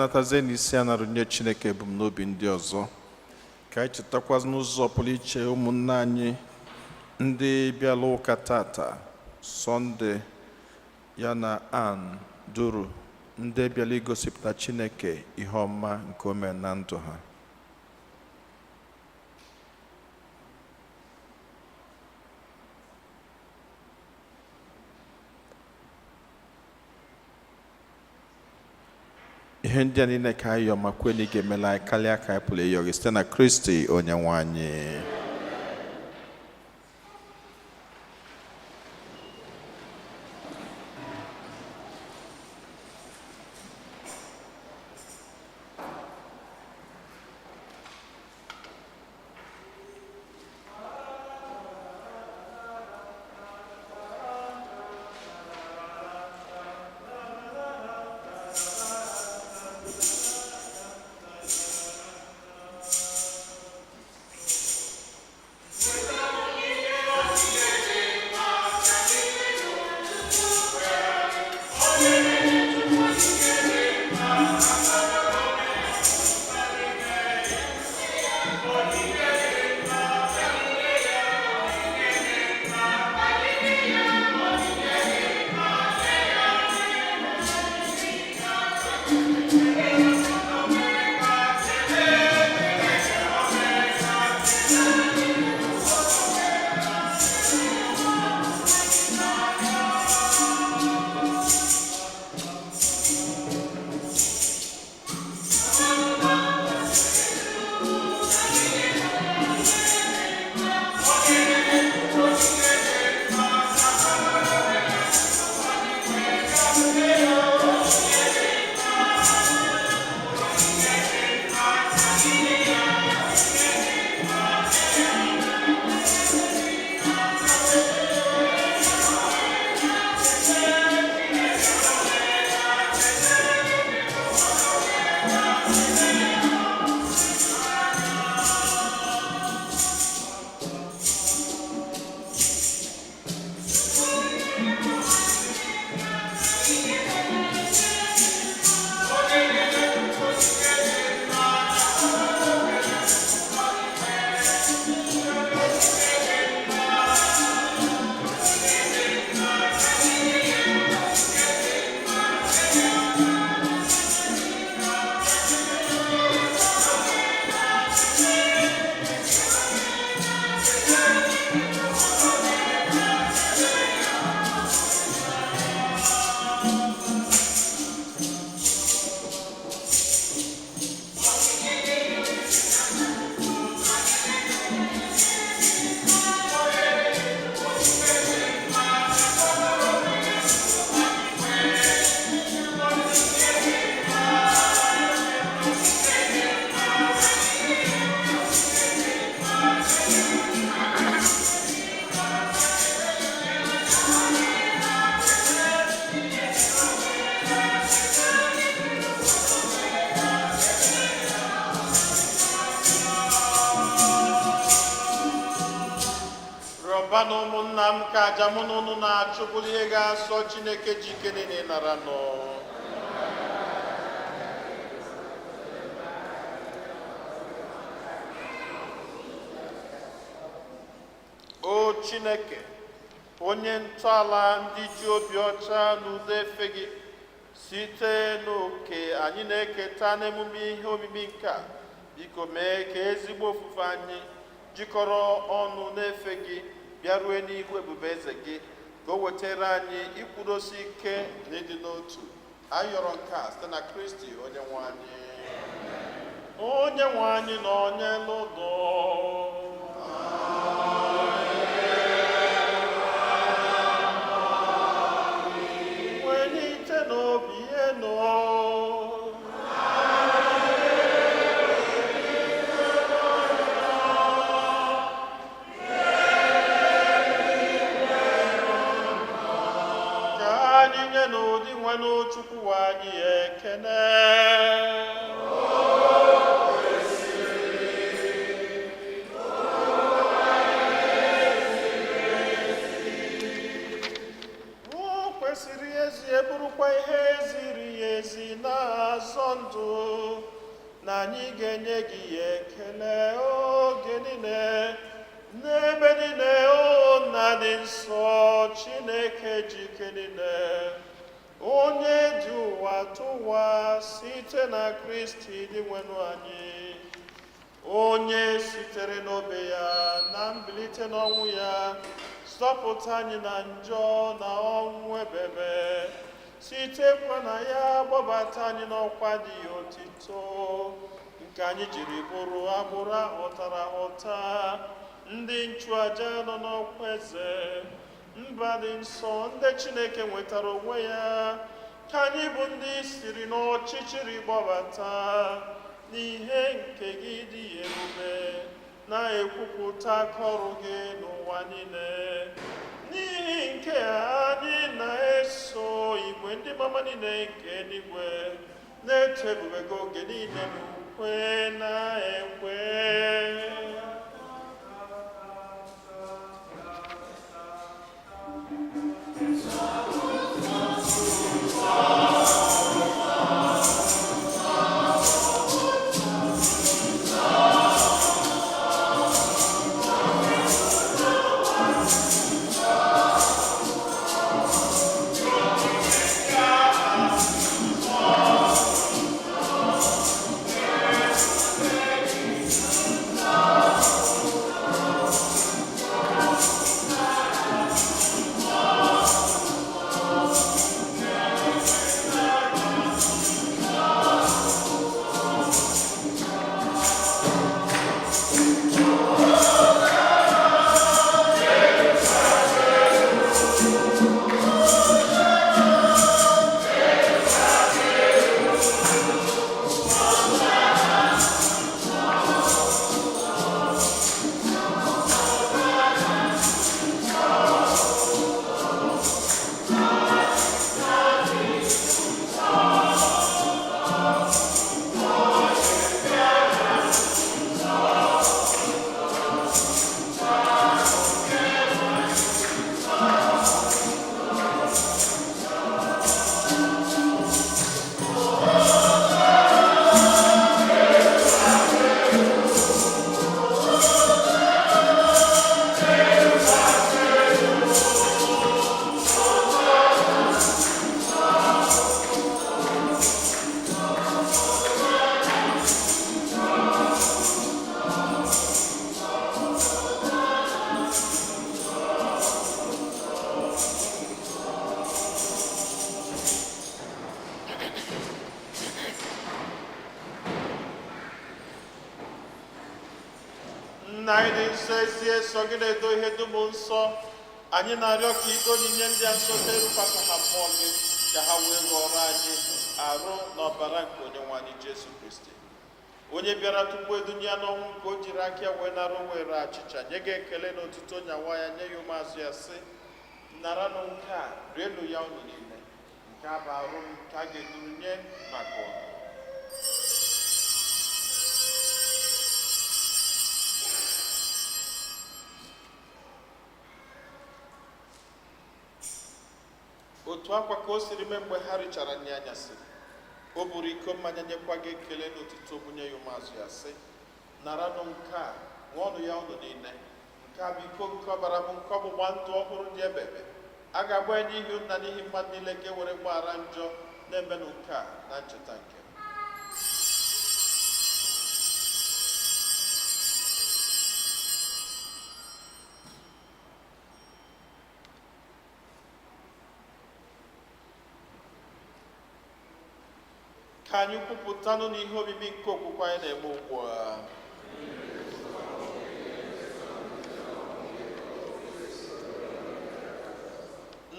Anyị natazie n'isi a narụnye Chineke ebumnobi ndị ọzọ. Ka anyị chetakwa n'ụzọ pụrụ iche ụmụnne anyị ndị bịara ụka tata, Sọnde, ya na Ann Duru, ndị bịara igosipụta Chineke ihe ọma nke o mere na ndụ ha. Ihe ndị a niile ka anyị yọọ ma kwe na ị ga-emela anyị karịa ka anyị pụrụ ịyọ gị, site na Kristi onye nwe anyị. Rịọba na ụmụnna m ka aja mụ na unu na-achụ bụrụ ihe ga-asọ Chineke ji ike niile nara nụ. O Chineke, onye ntọala ndị ji obi ọcha na udo efe gị, site n'oke anyị na-eketa n'emume ihe omimi nke a, biko mee ka ezigbo ofufe anyị jikọrọ ọnụ na-efe gị bịarue n'ihu ebube eze gị, ka o wetara anyị ikwudosi ike na ịdị n'otu. Anyị yọrọ nke a site na Kristi onye nwe anyị. Onye nwe anyị na onye lụdọ. Welite n'obi enu. Ka anyị nye n'ụdị nwenụ Chukwu anyị ekene. O kwesịrị ezi, bụrụkwa ihe ziri na-ezighị ezi na-azọ ndụ, na anyị ga-enye gị ekele oge niile n'ebe niile, o Nna dị nsọ, Chineke ji ike niile, onye dị ụwa tụwa, site na Kristi Dinwenụ anyị, onye sitere n'obe ya na mbilite n'ọnwụ ya zọpụta anyị na njọ na ọnwụ ebebe, sitekwa na ya gbabata anyị n'ọkwa dị otito, nke anyị jiri bụrụ agbụrụ ahụtara ahụta, ndị nchụaja nọ n'ọkwa eze, mba dị nsọ, ndị Chineke nwetara onwe ya, ka anyị bụ ndị siri n'ọchịchịrị gbabata n'ihe nke gị dị ebube, na-ekwupụta aka ọrụ gị n'ụwa niile. N'ihi nke a anyị na-eso igwe ndị mama niile nke eluigwe na-eto ebube gị oge niile n'ukwe na-ekwe. Nna anyị dị nsọ, ezi eso gị na-edo ihe dum nsọ, anyị na-arịọ ka ike onyinye ndị a nsọ erukwasị ha mmụọ gị, ka ha wee ghọrọ anyị arụ na ọbara nke Onyenwe anyị Jesu Kristi, onye bịara tupu edunye ya n'ọnwụ, nke o jiri aka ya wee nara were achịcha nye gị ekele na otuto, nyawa ya nye ya ụmụazụ ya, sị: "Naranụ nke a, rienụ ya unu niile. Nke a bụ arụ m nke a ga-eduru nye maka unu." Otu akwa ka o siri mee mgbe ha richara nri anyasị, o buru iko mmanya, nyekwa gị ekele n'otuto, bunye ya ụmụazụ ya, sị: "Naranụ nke a, ṅụọnụ ya unu niile. Nke a bụ iko nke ọbara m, nke ọgbụgba ndụ ọhụrụ dị ebebe. A ga-agba ya n'ihi unu na n'ihi mmadụ niile ka e were gbaghara njọ. Na-emenụ nke a na ncheta nke m." Ka anyị kwupụtanụ n'ihe omimi nke okwukwe anyị na-eme ugbu a.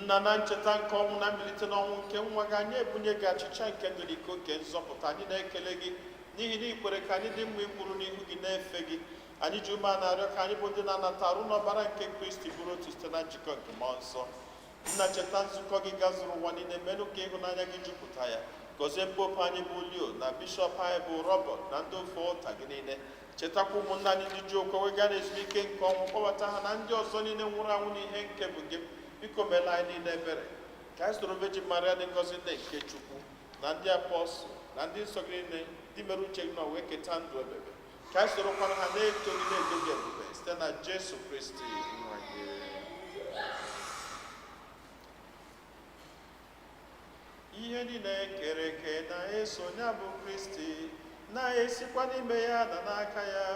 Nna, na ncheta nke ọnwụ na mbilite n'ọnwụ nke nwa gị, anyị ebunye gị achịcha nke ndụ na iko nke nzọpụta. Anyị na-ekele gị n'ihi na ị kwere ka anyị dị mma ikwuru n'ihu gị na-efe gị. Anyị ji ume a na-arịọ ka anyị bụ ndị na-anata arụ n'ọbara nke Kristi bụrụ otu site na njikọ nke Mmụọ Nsọ. Nna, cheta nzukọ gị gazuru ụwa niile, menụ ka ịhụnanya gị jupụta ya. Gọzie popu anyị bụ Leo, na bishọp anyị bụ Robert, na ndị ofe ụta gị niile. Chetakwa ụmụnna anyị ndị ji okwe wega na ezumike nke ọnwụ, kpọbata ha na ndị ọzọ niile nwụrụ anwụ n'ihe nke bụ gị. Biko meela anyị niile ebere, ka anyị soro Virgin Maria dị ngọzi, nne nke Chukwu, Na ndị apọstụl na ndị nsọ gị niile ndị mere uche gị na wee keta ndụ ebebe ka anyị sorokwana ha na-eto gị na-edo gị ebube site na Jesu Kristi nwa gị. Ihe niile kere eke na-eso ya bụ Kristi na-esikwa n'ime ya na n'aka ya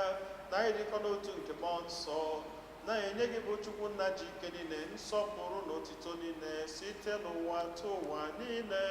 na ịdịkọ n'otu nke mmụọ nsọ na-enye gị bụ Chukwu nna ji ike niile nsọpụrụ na otito niile site n'ụwa tụ ụwa niile.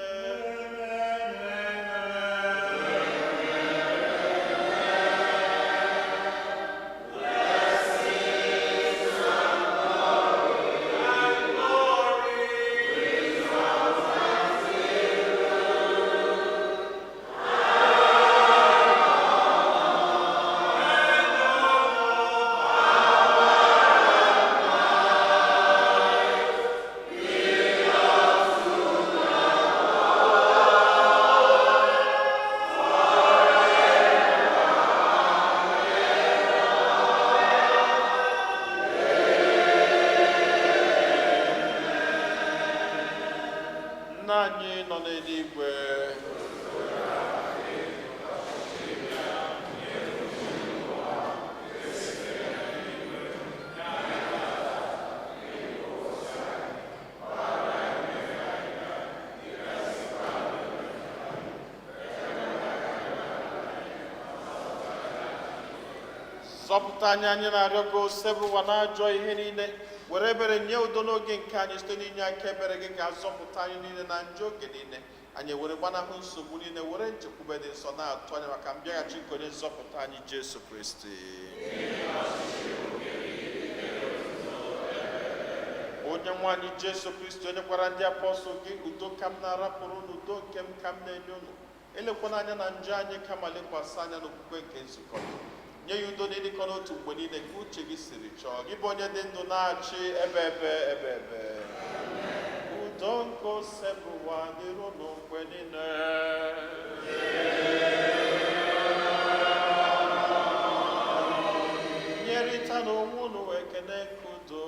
Nna anyị nọ n'eluigwe, zọpụta anyị, anyị na-arịọ gị, osebụwa na ajọ ihe niile, were ebere nye udo n'oge nke anyị site n'inye aka ebere gị ka zọpụta anyị niile na njọ oge niile, anyị were gbanahụ nsogbu niile, were nchekwube dị nsọ na-atụ anya maka mbịaghachi nke onye nzọpụta anyị Jesu Kristi. Onye nwe anyị Jesu Kristi, onye gwara ndị apọstụl gị, udo ka m na-arapụrụ unu, udo nke m ka m na-enye unu, elekwana anya na njọ anyị kama lekwasị anya n'okwukwe nke nzukọ gị, nye ya udo na ịdịkọ n'otu mgbe niile ka uche gị siri chọọ, gị bụ onye dị ndụ na-achị ebe ebe ebe ebe. Udo nke osebụwa dịrị unu mgbe niile. Nyerịta n'onwe unu ekene nke udo.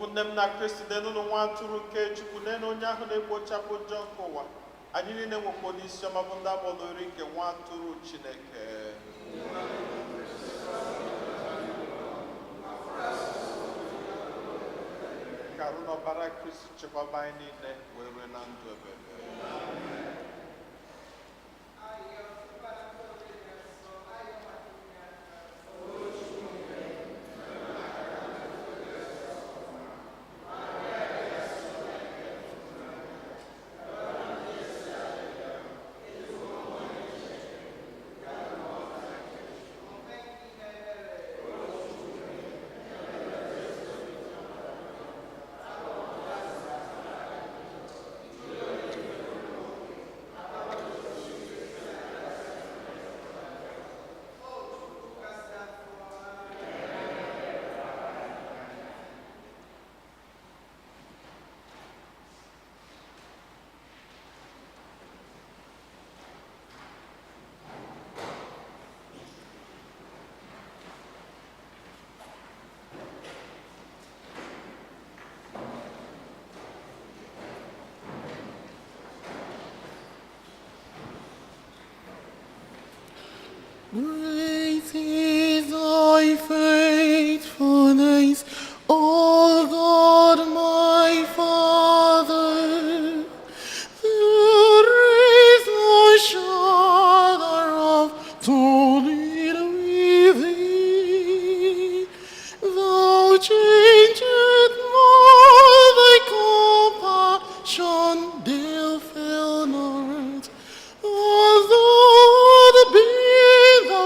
Ụmụnne m na Kristi, nenụnụ nwa atụrụ nke Chukwu, nenu onye ahụ na-ekpochapụ njọ nke ụwa. Anyị niile nwekwa n'isi ọma bụ ndị agbọdori nke nwa atụrụ Chineke. Ka arụ na ọbara Kristi chekwaba anyị niile wee rue na ndụ ebebe. Great is thy faithfulness, O God, my Father. There is no shadow of turning with thee. Thou changest not thy compassion, they fail not. Although the be the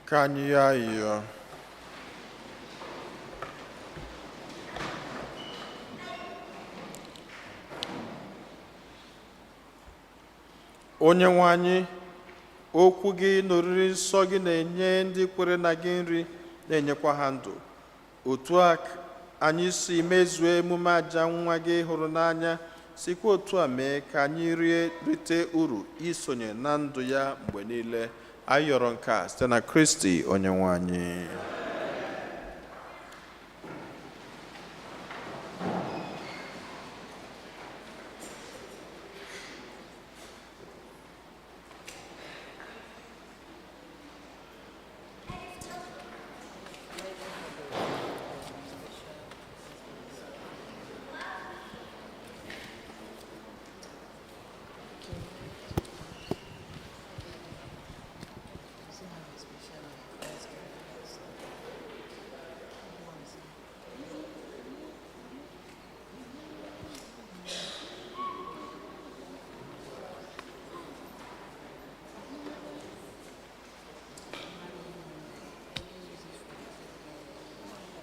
Ka anyị yọọ ayịyọ. Onye nwe anyị, okwu gị na oriri nsọ gị na-enye ndị kwere na gị nri, na-enyekwa ha ndụ. Otu a anyị si mezuo emume aja nwa gị hụrụ n'anya, sikwa otu a mee ka anyị rie rite uru isonye na ndụ ya mgbe niile. Anyị yọrọ nke a site na Kristi onye nwe anyị.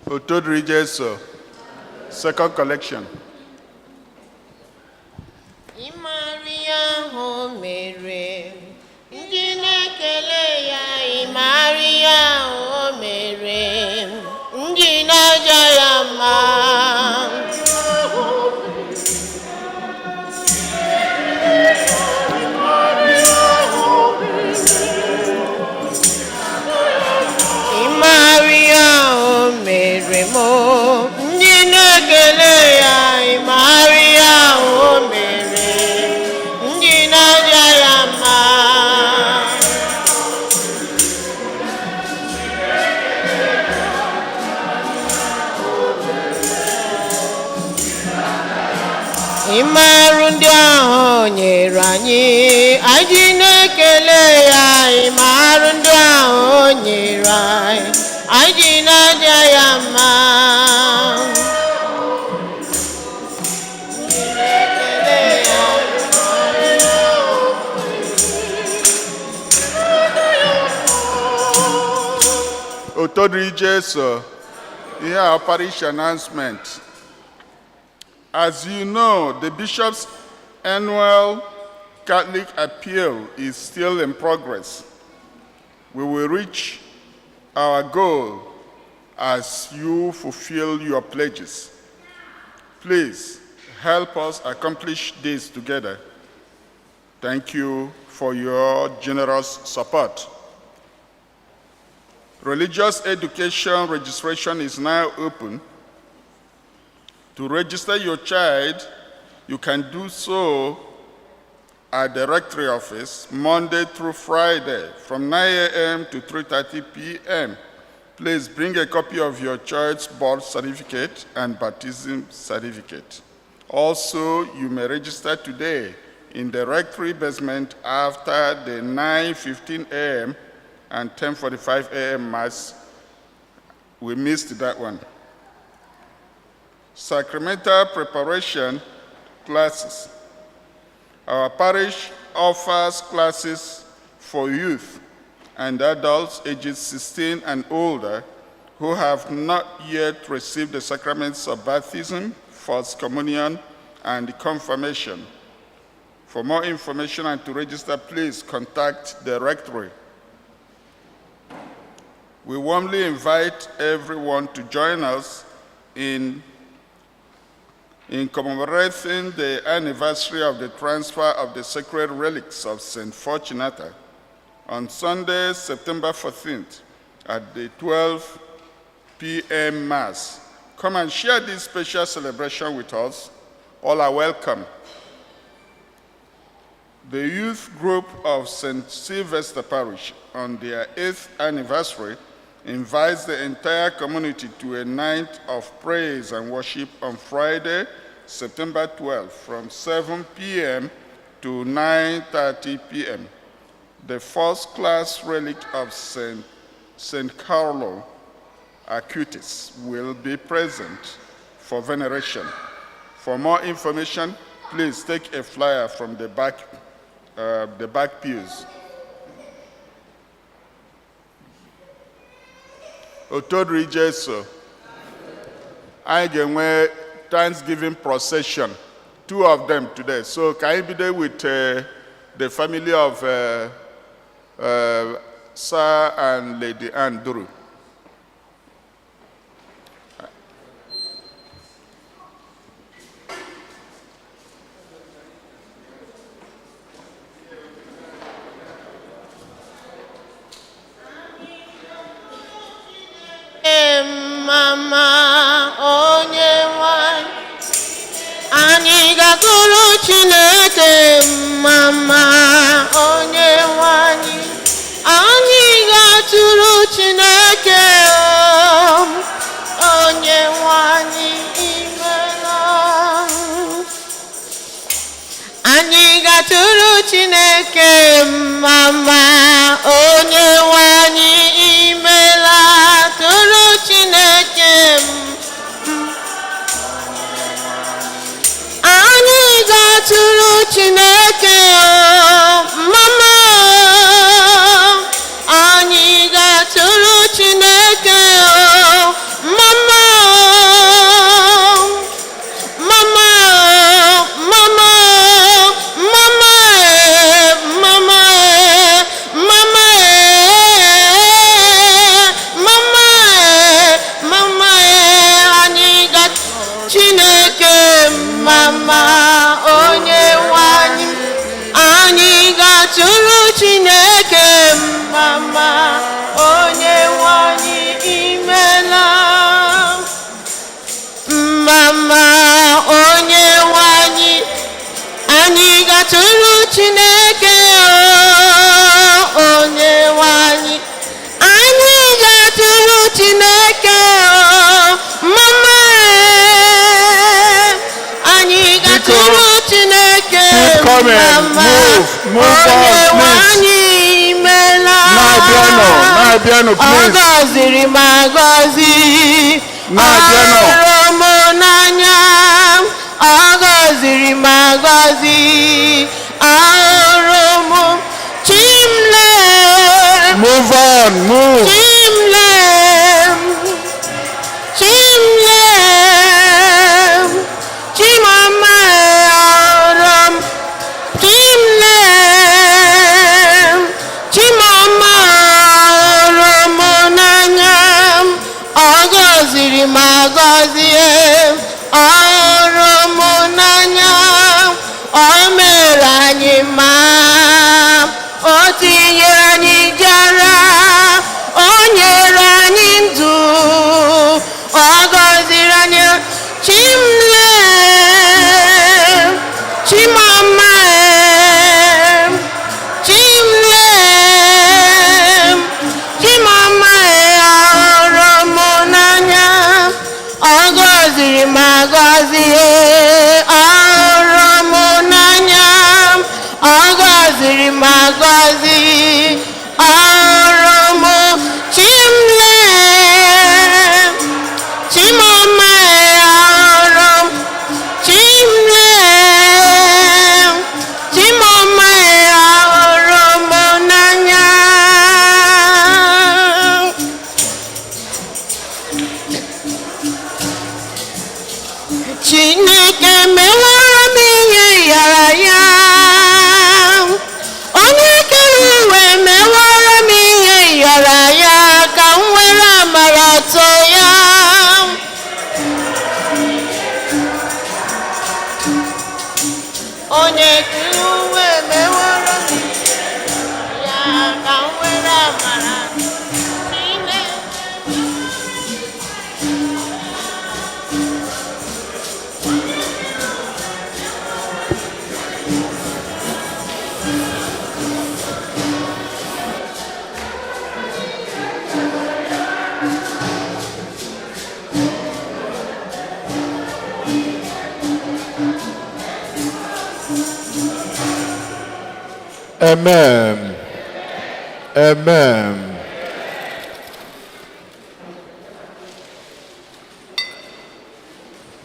Otito dịrị Jesu. Second collection. Ịmara ihe ahụ mere ndị na-ekele ya, ịmara ihe ahụ mere ndị na-aja ya mma. Ịmara ihe ahụ mere m, ndị na-ekele ya, ịmara ihe ahụ mere ndị na-aja ya mma. Ịmarụ ndị ahụ nyere anyị, anyị na-ekele ya. Ịmarụ ndị ahụ nyere anyị, anyị na-aja ya mma. Ndị na-ekele ya. Otito dịrị Jesu. Here our parish announcement. As you know, the bishop's annual Catholic appeal is still in progress. We will reach our goal as you fulfill your pledges. Please help us accomplish this together. Thank you for your generous support. Religious education registration is now open. To register your child, you can do so at the rectory office Monday through Friday from 9 a.m. to 3:30 p.m. Please bring a copy of your child's birth certificate and baptism certificate. Also, you may register today in the rectory basement after the 9:15 a.m. and 10:45 a.m. Mass. We missed that one. Sacramental preparation classes. Our parish offers classes for youth and adults ages 16 and older who have not yet received the sacraments of baptism, First Communion, and confirmation. For more information and to register, please contact the rectory. We warmly invite everyone to join us in commemorating the anniversary of the transfer of the sacred relics of St. Fortunata on Sunday, September 14th at the 12 p.m. Mass. Come and share this special celebration with us. All are welcome. The youth group of St. Sylvester Parish, on their 8th anniversary, invites the entire community to a night of praise and worship on Friday, September 12th, from 7 p.m. to 9:30 p.m. The first class relic of St. Carlo Acutis will be present for veneration. For more information, please take a flyer from the back pews. Otito dịrị Jesu. Anyị ga-enwe Thanksgiving procession, two of them today. So ka anyị bido with the family of Sir and Lady Andrew. Mama onye nwanyị, anyị ga-agụrụ Chineke mama onye nwanyị, anyị ga-atụrụ Chineke onye nwanyị imela. Anyị ga-atụrụ Chineke mama onye nwanyị imela, tụrụ Chineke. Anyị ga-atụrụ Chineke mama, anyị ga-atụrụ Chineke mama, mama, mama, mama, mama, mama, mama, mama. Anyị ga Chineke mama onye nwanyị, anyị ga-atụrụ Chineke mama onye nwanyị imela. Mama onye nwanyị, anyị ga-atụrụ Chineke onye nwanyị, anyị ga-atụrụ Chineke mama, anyị ga-atụrụ Chineke Keep coming. mama Move, move onye on, please. nwanyị imela. Na-abịanụ, na-abịanụ, Ọ please. gọziri m agọzi. Na-abịanụ. Ọ hụrụ m n'anya, ọ gọziri m agọzi, ahụrụ m Chimle. Move on, move. Chimle, Chimle, Chimama, ahụrụ m Chimle, Chimama, hụrụ m n'anya, ọ gọziri m agọzi, ọ hụrụ m n'anya, ọ mere anyị mma, o tinyere anyị jara, o nyere anyị ndụ, ọ gọziri anyị. Chimle, Chimama, Chimle, Chimama, hụrụ m n'anya, ọ gọziri m agọzi, ọ hụrụ m n'anya, ọ gọziri m agọzi, ọ hụrụ m. Chimle, Chimama, hụrụ m Chimle, Chimama, hụrụ m n'anya. Chineke mewara m ihe yara ya, onye kere uwe mewara m ihe yara ya, ka m were amara too ya. Onye kere uwe mewara m ihe ya, ka m were amara Chineke. Amen. Amen.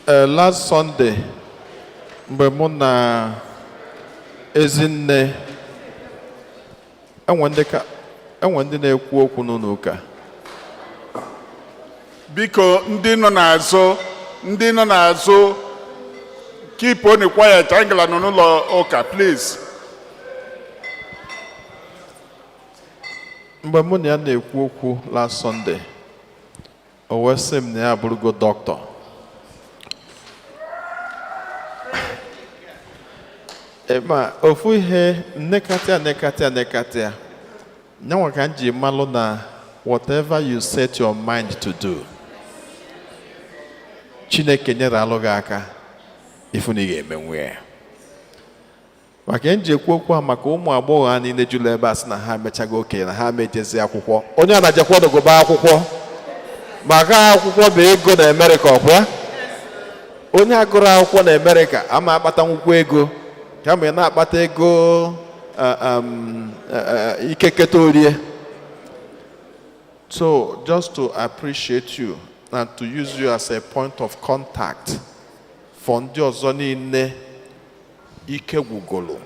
Last Sunday, mgbe mụ na ezinne enwe ndị ka enwe ndị na-ekwu okwu n'ụlọ ụka. Biko, ndị nọ n'azụ, ndị nọ n'azụ, keep on quiet. Angela nọ n'ụlọ ụka, please. Mgbe mụ na ya na-ekwu okwu last Sunday, o wee sị m na ya abụrụgo dọkịta. Ma ofu ihe nnekatịa nnekatịa nnekatịa nyanwa ka m ji malụ na whatever you set your mind to do, Chineke nyere alụ gị aka ịfụ na ị ga-emenwu ya. Maka m ji ekwu okwu a, maka ụmụ agbọghọ a niile jụrụ ebe a sị na ha emechago okenye na ha mejezi akwụkwọ, onye a na-ejekwa ọdọgụba akwụkwọ, maka akwụkwọ bụ ego na Amerịka. Ọkwa onye agụrụ akwụkwọ na Amerịka ama akpata nwukwu ego, kama ị na-akpata ego ikeketa orie. So just to appreciate you and to use you as a point of contact for ndị ọzọ niile ike gwugolo,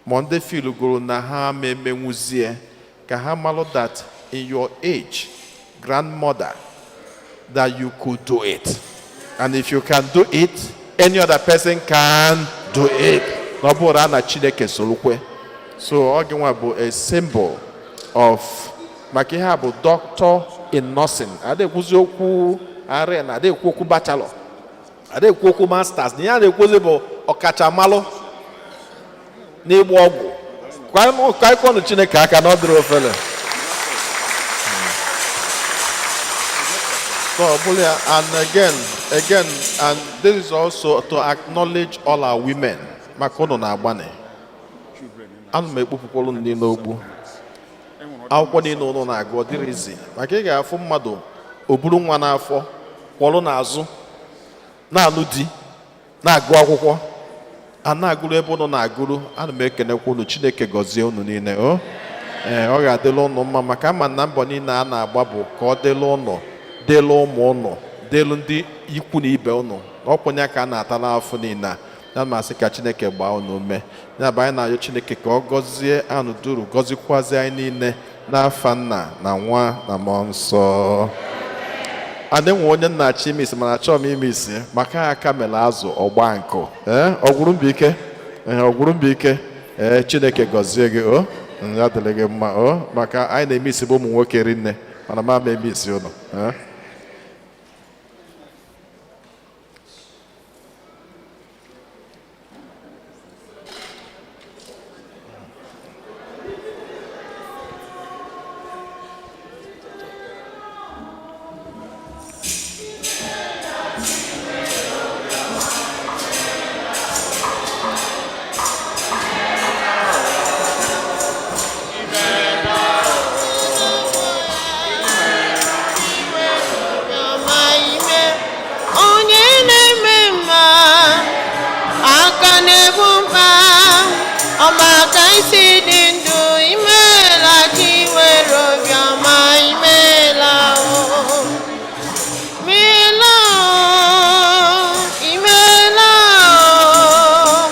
ma ndị filugoro na ha ma emenwuzie, ka ha malụ that in your age, grandmother, that you could do it, and if you can do it, any other person can do it, na ọ bụrụ na Chineke sorokwe. So ọ gị nwa bụ a symbol of, maka ihe a bụ doctor in nursing, adịkwuzi okwu RN, adịkwu okwu bachelor, adịkwu okwu masters, na ihe a na-ekwuzi bụ ọkachamalụ n'ịgba ọgwụ. Ka anyị kụọnụ Chineke aka na ọ dịrị ofele. So, ọ bụrụ ya, and again, and this is also to acknowledge all our women, maka ụnụ na-agbanị. Ana m ekpopụkwara unu niile ogbu. Akwụkwọ niile ụnụ na-agụ, ọ dịrị izi, maka ị ga-afụ mmadụ o buru nwa n'afọ, kwọrọ n'azụ, na-alụ di, na-agụ akwụkwọ, a na-agụrụ ebe ụnụ na-agụrụ. Ana m ekenekwa unu. Chineke gọzie unu niile. O ee, ọ ga-adịla ụnụ mma, maka ama na mbọ niile a na-agba bụ ka ọ dịla ụnụ, dịla ụmụ ụnụ, dịlụ ndị ikwu na ibe ụnụ, na ọkwụnye ka a na-ata n'afọ niile a. Ya ma asị ka Chineke gbaa unu ume. Ya bụ, anyị na-arịọ Chineke ka ọ gọzie anụ duru, gọzikwazie anyị niile, n'afa Nna na Nwa na Mmụọ Nsọ. Adị nwe onye nna achọ ime isi, mana achọghị m ime isi, maka aka mere azụ ọgba nkụ. Ee, ọgwụrụ mbụ ike. Ee, ọgwụrụ mbụ ike. Ee, Chineke gọzie gị. O ya dịrị gị mma. O maka anyị na-eme isi bụ ụmụ nwoke rinne, mana ma ama eme isi ụnụ. Ee. Ọma ime, onye na-eme mma, aka na-ebu mkpa, ọmaka isi dị ndụ, imeela. Chi nwere obiọma, imeela o, imeela o, imeela o,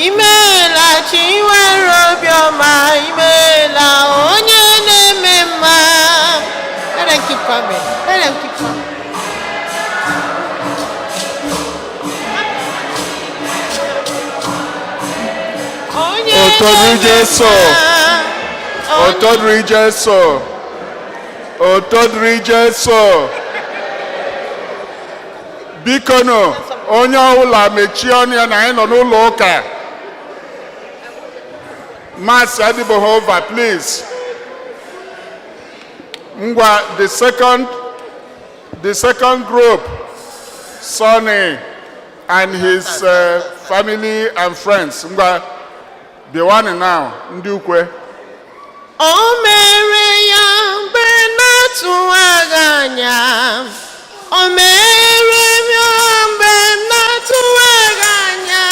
imeela. Chi nwere obiọma, imeela, onye na-eme mma. Let them keep coming. Let them keep coming. Onye Otito dịrị na-eme Jesu. mma, Otito dịrị Jesu. Otito dịrị Jesu. Biko nụ, onye ọbụla mechie ọnụ ya na anyị nọ n'ụlọ ụka. Mass adịbụghị over, please. Ngwa, the second group, Sonny and his family and friends. Ngwa, bịawanụ now, ndị ukwe. O mere ya mgbe na-atụwaghị anya. O mere ya mgbe na-atụwaghị anya.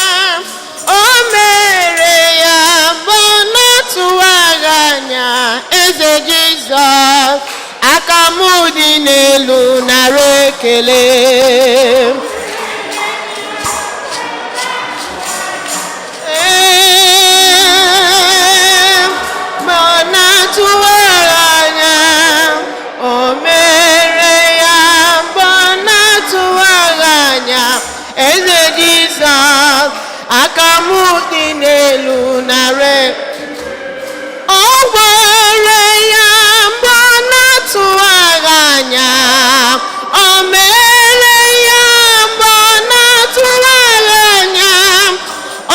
O mere ya mgbe na-atụwaghị anya. Eze Jizọs, aka m dị n'elu, nara ekele. Ee, ma ọ na-atụwara anya. O mere ya mgbe n'elu nara. O gwere ya mgbe ọ na-atụwaghị anya, o mere ya mgbe ọ na-atụwaghị anya,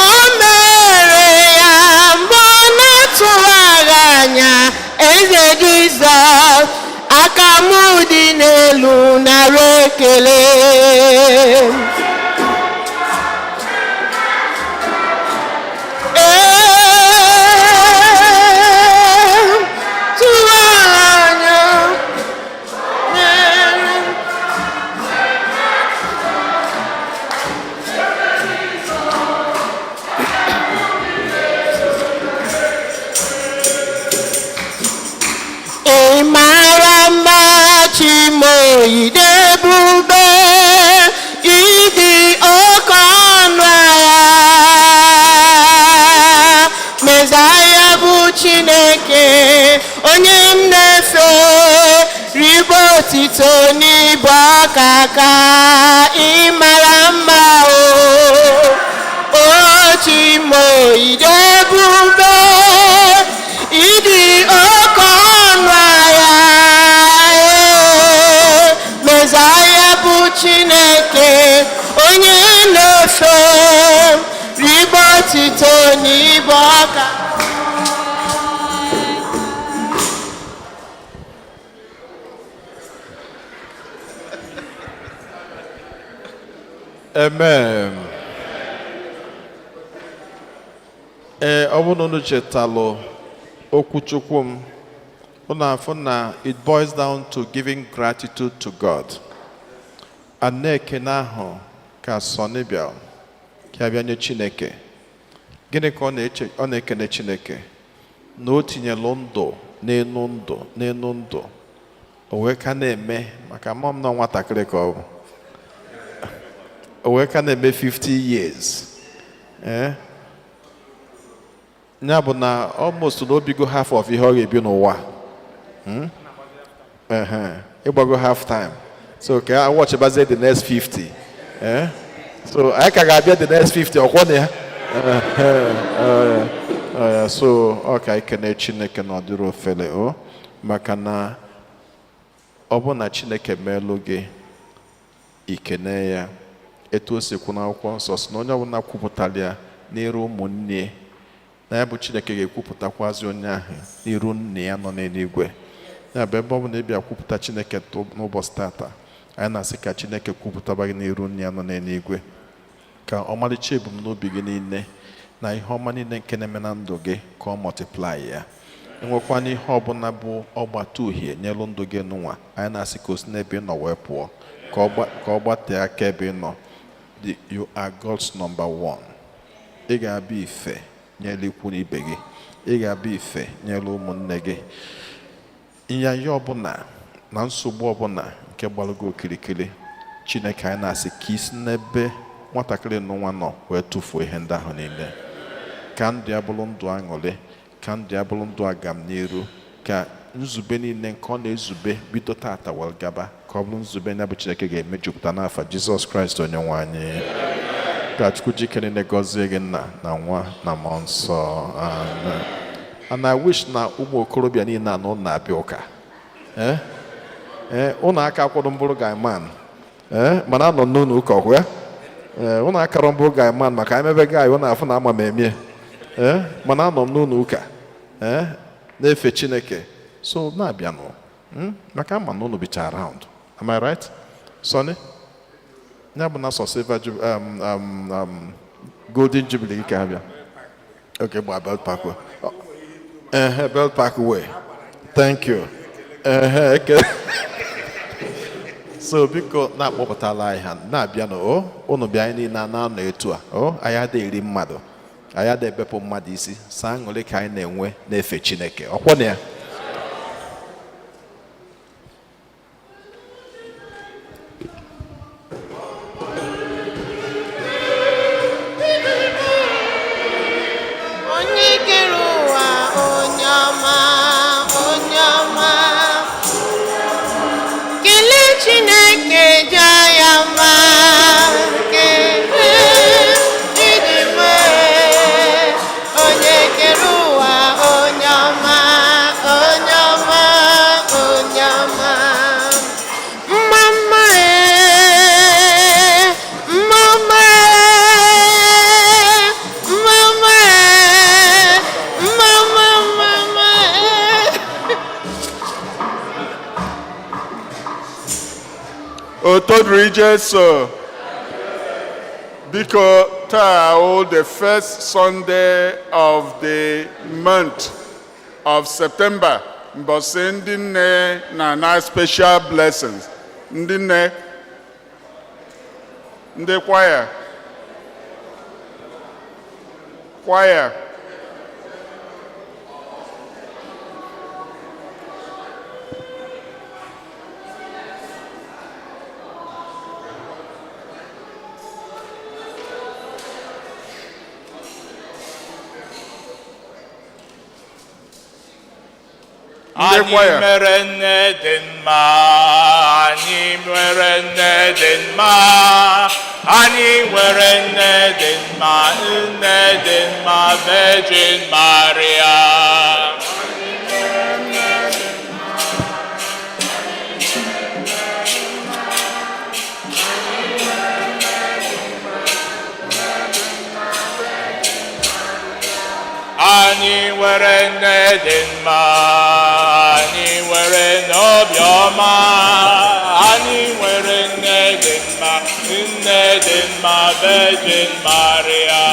o mere ya mgbe ọ na-atụwaghị anya. Eze Jizọs, aka m dị n'elu, nara ekele. Ee, tụwa anya mere. Ị mara mma, Chimoyide ebube, ịdị oke ọnụ agha. Mezaya bụ Chineke, onye m na-efe, ribe otito n'ịbụ ọkaka. Ị mara mma o, o Chimoyide ebube, ịdị oke ọnụ ahịa. Ee, Mezaya bụ Chineke, onye na-efe, ribe otito n'ịbụ ọka. Amen. Ee, ọ bụrụ na unu chetalụ okwuchukwu m, unu afụ na it boils down to giving gratitude to God. And na-ekene ahụ ka Sọnị bịa ka bịa nye Chineke. Gịnị ka ọ na-eche ọ na-ekene Chineke? Na o tinyelụ ndụ n'enu ndụ n'enu ndụ. O wee ka na-eme maka ama m na nwatakịrị ka ọ bụ. O wee ka na-eme 50 years. Ee. Ya bụ na almost na obigo half of ihe ọ ga-ebi n'ụwa. Hmm? Ehe. Ịgbago half time. So ka a watch bazie the next 50. Eh? So anyị ka ga-abịa the next 50 ọkwọ na ya. Ehe. Ọ ya. So ọ ka anyị kene Chineke na ọ dịrị ofele o maka na ọ bụ na Chineke meelụ gị ikene ya etu o si kwu n'akwụkwọ nsọ si na onye ọbụla kwupụtara ya n'iru ụmụnne na ya bụ Chineke ga-ekwupụtakwazi onye ahụ n'iru nne ya nọ n'eluigwe. Ya bụ ebe ọ bụla ịbịa kwupụta Chineke n'ụbọchị tata, anyị na-asị ka Chineke kwupụtaba gị n'iru nne ya nọ n'eluigwe, ka ọmalịcha ebumnobi gị niile na ihe ọma niile nke na-eme na ndụ gị ka ọ multiply ya. Enwekwana ihe ọbụla bụ ọgbata uhie nyelu ndụ gị n'ụwa, anyị na-asị ka o si n'ebe ị nọ wee pụọ, ka ọ gbatee aka ebe ị nọ. You are God's number one. Ị ga-abịa ife nyelu ikwu na ibe gị, ị ga-abịa ife nyelu ụmụnne gị. Nyanya ọbụla na nsogbu ọbụla nke gbara gị okirikiri, Chineke anyị na-asị ka isi n'ebe nwatakịrị n'ụwa nọ wee tụfuo ihe ndị ahụ niile, ka ndụ ya bụrụ ndụ aṅụrị, ka ndụ ya bụrụ ndụ agam n'iru, ka nzube niile nke ọ na-ezube bido tata wee gaba ka ọ bụrụ nzube ya bụ Chineke ga-emejupụta n'afa Jizọs Kraịst onye nwe anyị. Ka Chukwu jike niile gọzie gị, nna na nwa na mmụọ nsọ. Amen. And I wish na ụmụ okorobịa niile a na ụnụ na-abịa ụka. Ee ee, ụnụ aka akwado mbụrụ guyman, ee, mana anọ n'ụlọ ụka ọkwa ya. Ee, ụnụ akara mbụrụ guyman maka anyị mebe guy, ụnụ afụ na ama m emie. Ee, mana anọ m n'ụlọ ụka, ee, na-efe Chineke, so na-abịanụ. Maka ama na ụnụ bicha around. Am I right, Sonny? Ya bụ na sọ silver golden jubilee ka ha bịa. Okay, gba Belt Parkway. Ehe, Belt Parkway, thank you. Ehe, ekele. So biko na-akpọpụtala anyị ha na-abịanụ o. Ụnụ bịa, anyị niile na-anọ etu a o. Anyị adịghị eri mmadụ, anyị adịghị ebepụ mmadụ isi, saa aṅụrị ka anyị na-enwe na-efe Chineke ọkwọ na ya. Onye kere ụwa, onye ọma, onye ọma. Kelee Chineke, jaa ya mma. Kelee ịdị mma. Otito dịrị Jesu. Biko, taa wụ the first Sunday of the month of September. Mbọsị ndị nne na-ana special blessings. Ndị nne, ndị choir, choir. Ndị Anyị kwaya. nwere nne dị mma, anyị nwere nne dị mma, anyị nwere nne dị mma, nne dị mma, Virgin Maria. Anyị nwere nne dị mma, anyị nwere n'obiọma, anyị nwere nne dị mma, nne dị mma, Virgin Maria.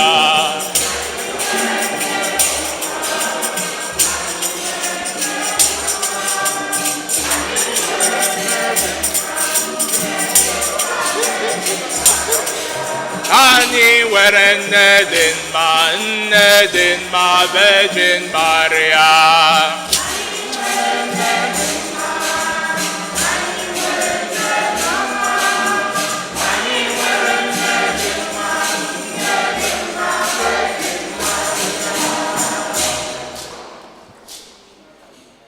Anyị nwere nne dị mma, nne dị mma, Virgin Maria.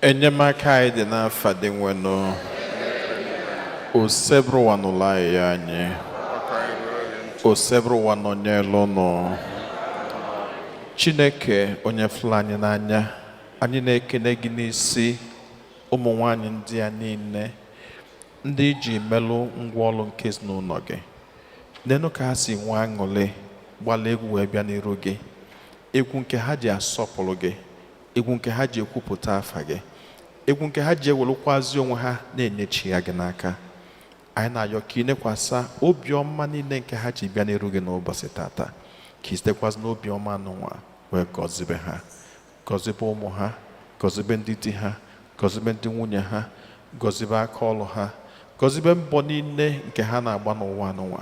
Enyemaka anyị dị n'afa dị nwenụ osebụrụwa n'ụlọ anyị anyị osebụrụwa nọnyere ụnụ. Chineke onye fụrụ anyị n'anya, anyị na-ekene gị n'isi ụmụ nwanyị ndị a niile ndị iji melụ ngwaọrụ nke ezinụlọ gị. Nenụ ka ha si nwee aṅụrị gbala egwu wee bịa n'iru gị, egwu nke ha ji asọpụrụ gị, egwu nke ha ji ekwupụta afa gị, egwu nke ha ji ewelụkwazi onwe ha na-enyechi ya gị n'aka. Anyị na-ayọ ka ị nekwasa obiọma niile nke ha ji bịa n'iru gị n'ụbọchị tata, ka ị sitekwazị n'obiọma nụnwa wee gọzibe ha, gọzibe ụmụ ha, gọzibe ndị di ha, gọzibe ndị nwunye ha, gọzibe aka ọlụ ha, gọzibe mbọ niile nke ha na-agba n'ụwa nụnwa.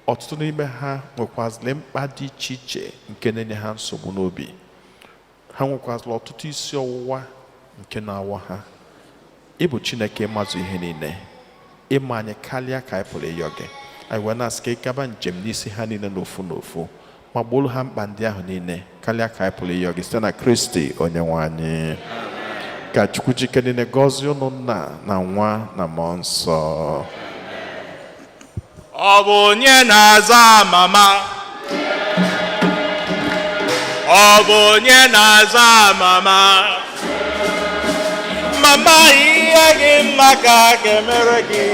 Ọtụtụ n'ime ha nwekwazịrị mkpa dị iche iche nke na-enye ha nsogbu n'obi. Ha nwekwazịrị ọtụtụ isi ọwụwa nke na-awa ha. Ị bụ Chineke ịmazụ ihe niile, ịma anyị karịa ka anyị pụrụ ịyọ gị. Anyị wee na-asị ka ị gaba njem n'isi ha niile n'ofu n'ofu, ma gboro ha mkpa ndị ahụ niile karịa ka anyị pụrụ ịyọ gị, site na Kristi onye nwe anyị. Ka Chukwu jike niile gọzie unu, nna na nwa na mmụọ nsọ. Ọ bụ onye na-aza mama? Ọ bụ onye na-aza mama? Mama, ihe gị mma ka a ga-emere gị.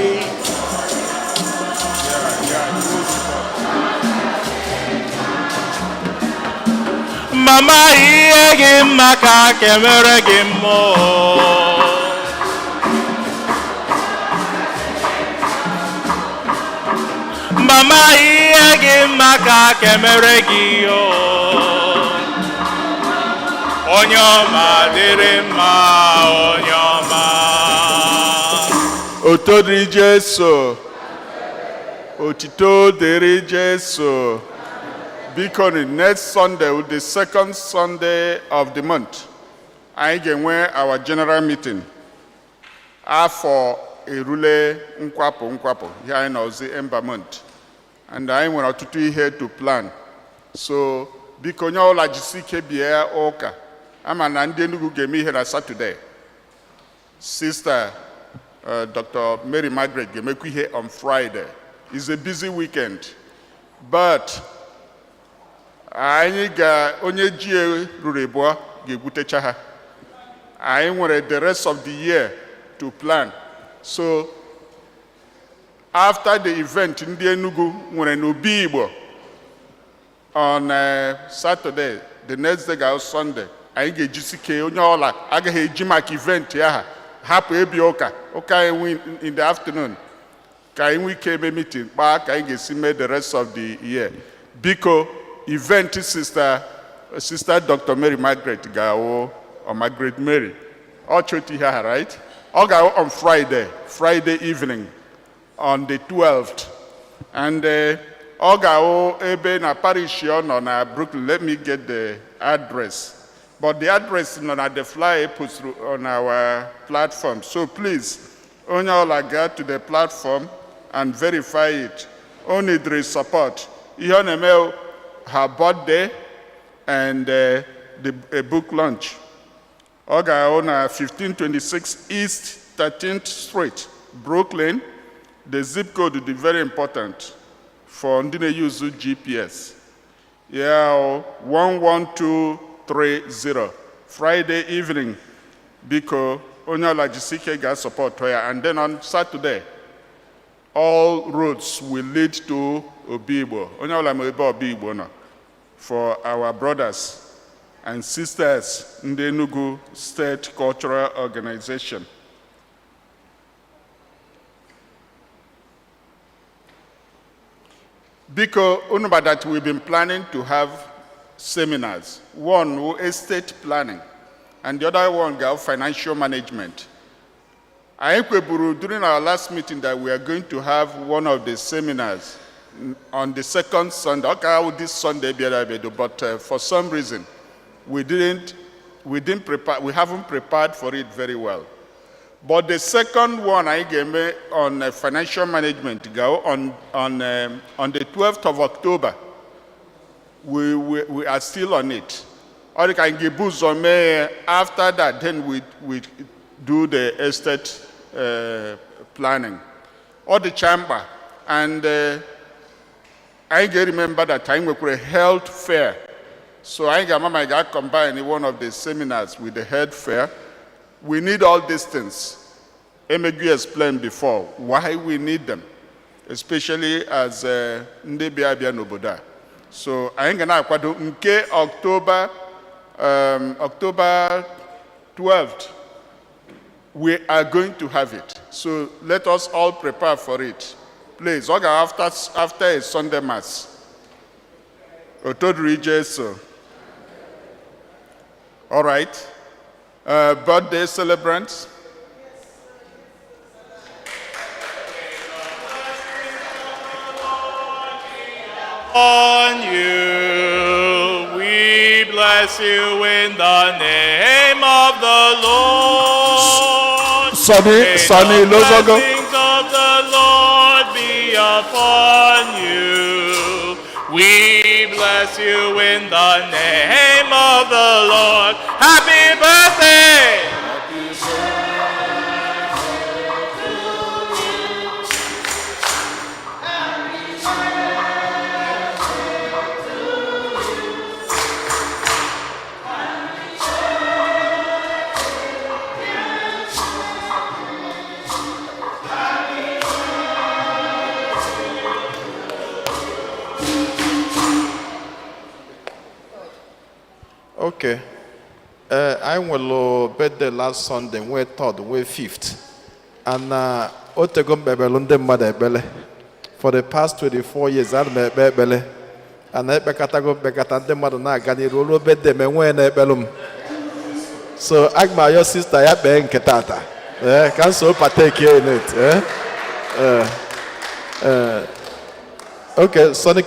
Mama, ihe gị mma ka a ga-emere gị mmụọ. Mama, ihe gị mma ka a ga-emere gị o. Onye ọma dịrị mma, onye ọma. Otito dịrị Jesu. Otito dịrị Jesu. Biko, next Sunday, the second Sunday of the month, anyị ga-enwe our general meeting. Afọ erule nkwapụ nkwapụ, ihe anyị nọzi ember month. And anyị nwere ọtụtụ ihe to plan. So, biko, onye ọbụla jisi ike bịa ụka. Ama na ndị Enugu ga-eme ihe na Saturday. Sister Dr. Mary Margaret ga-emekwa ihe on Friday. It's a busy weekend. But anyị ga onye ji ruru ịbụọ ga-egwutecha ha. Anyị nwere the rest of the year to plan. So after the event ndị Enugu nwere n'Obi Igbo on Saturday, the next day ga Sunday, anyị ga-ejisi ike, onye ọla agaghị eji maka event aha hapụ ebi ụka ụka anyị in the afternoon. Ka anyị nwee ike eme meeting kpaa ka anyị ga-esi mee the rest of the year. Biko, event Sister Dr. Mary Margaret ga-awụ, or Margaret Mary. Ọ chọta ihe aha, right? Ọ ga-awụ on Friday, Friday evening, on the 12th. And ọ ga-awụ ebe na parish ọ nọ na Brooklyn. Let me get the address. But the address nọ na the flyer posted on our platform. So please, onye ọla go to the platform and verify it. O need support. Ihe ọ na-eme, her birthday and a book launch. Ọ ga-ahụ na 1526 East 13th Street, Brooklyn. The zip code is very important for ndị na-use GPS. Yeah, 11230. Friday evening, biko, onye ọla jisike ga-support ya. And then on Saturday, all roads will lead to Obigbo. Onye ọla ma ebe Obigbo nọ. For our brothers and sisters ndị Enugu State Cultural Organization. Biko, unu ma that we've been planning to have seminars. One, wụ estate planning, and the other one ga financial management. Anyị kweburu during our last meeting that we are going to have one of the seminars on the second Sunday. Okay, this Sunday bịara ebido, but for some reason we didn't prepare, we haven't prepared for it very well. But the second one I gave on financial management go on the 12th of October. We are still on it. Or you can give after that, then we do the estate planning. Or the chamber. And I get remember that time we could a health fair. So I got combine one of the seminars with the health fair. We need all these things. Emegu explained before why we need them, especially as ndị bịa bịa n'obodo a. So anyị ga na-akwado nke October 12th. We are going to have it. So let us all prepare for it. Please, ọ ga after a Sunday Mass. Otodiri Jesu. All right. Birthday celebrants. On you. We bless you in the name of the Lord. Sonny, May Sonny the Lozogo. Blessings of the Lord be upon you. We bless you in the name of the Lord. Happy birthday! Okay. Anyị nwere birthday last Sunday, nwee third, nwee fifth. And o tego m kpebelu ndị mmadụ ekpele. For the past 24 years, ana m ekpe ekpele. And ekpekatago mkpekata ndị mmadụ na-aga n'iru ruo birthday m enweghị na-ekpelu m. So aga m ayọ sister ya kpee nke tata. Eh, ka m so partake in it. Eh? Okay, Sonny.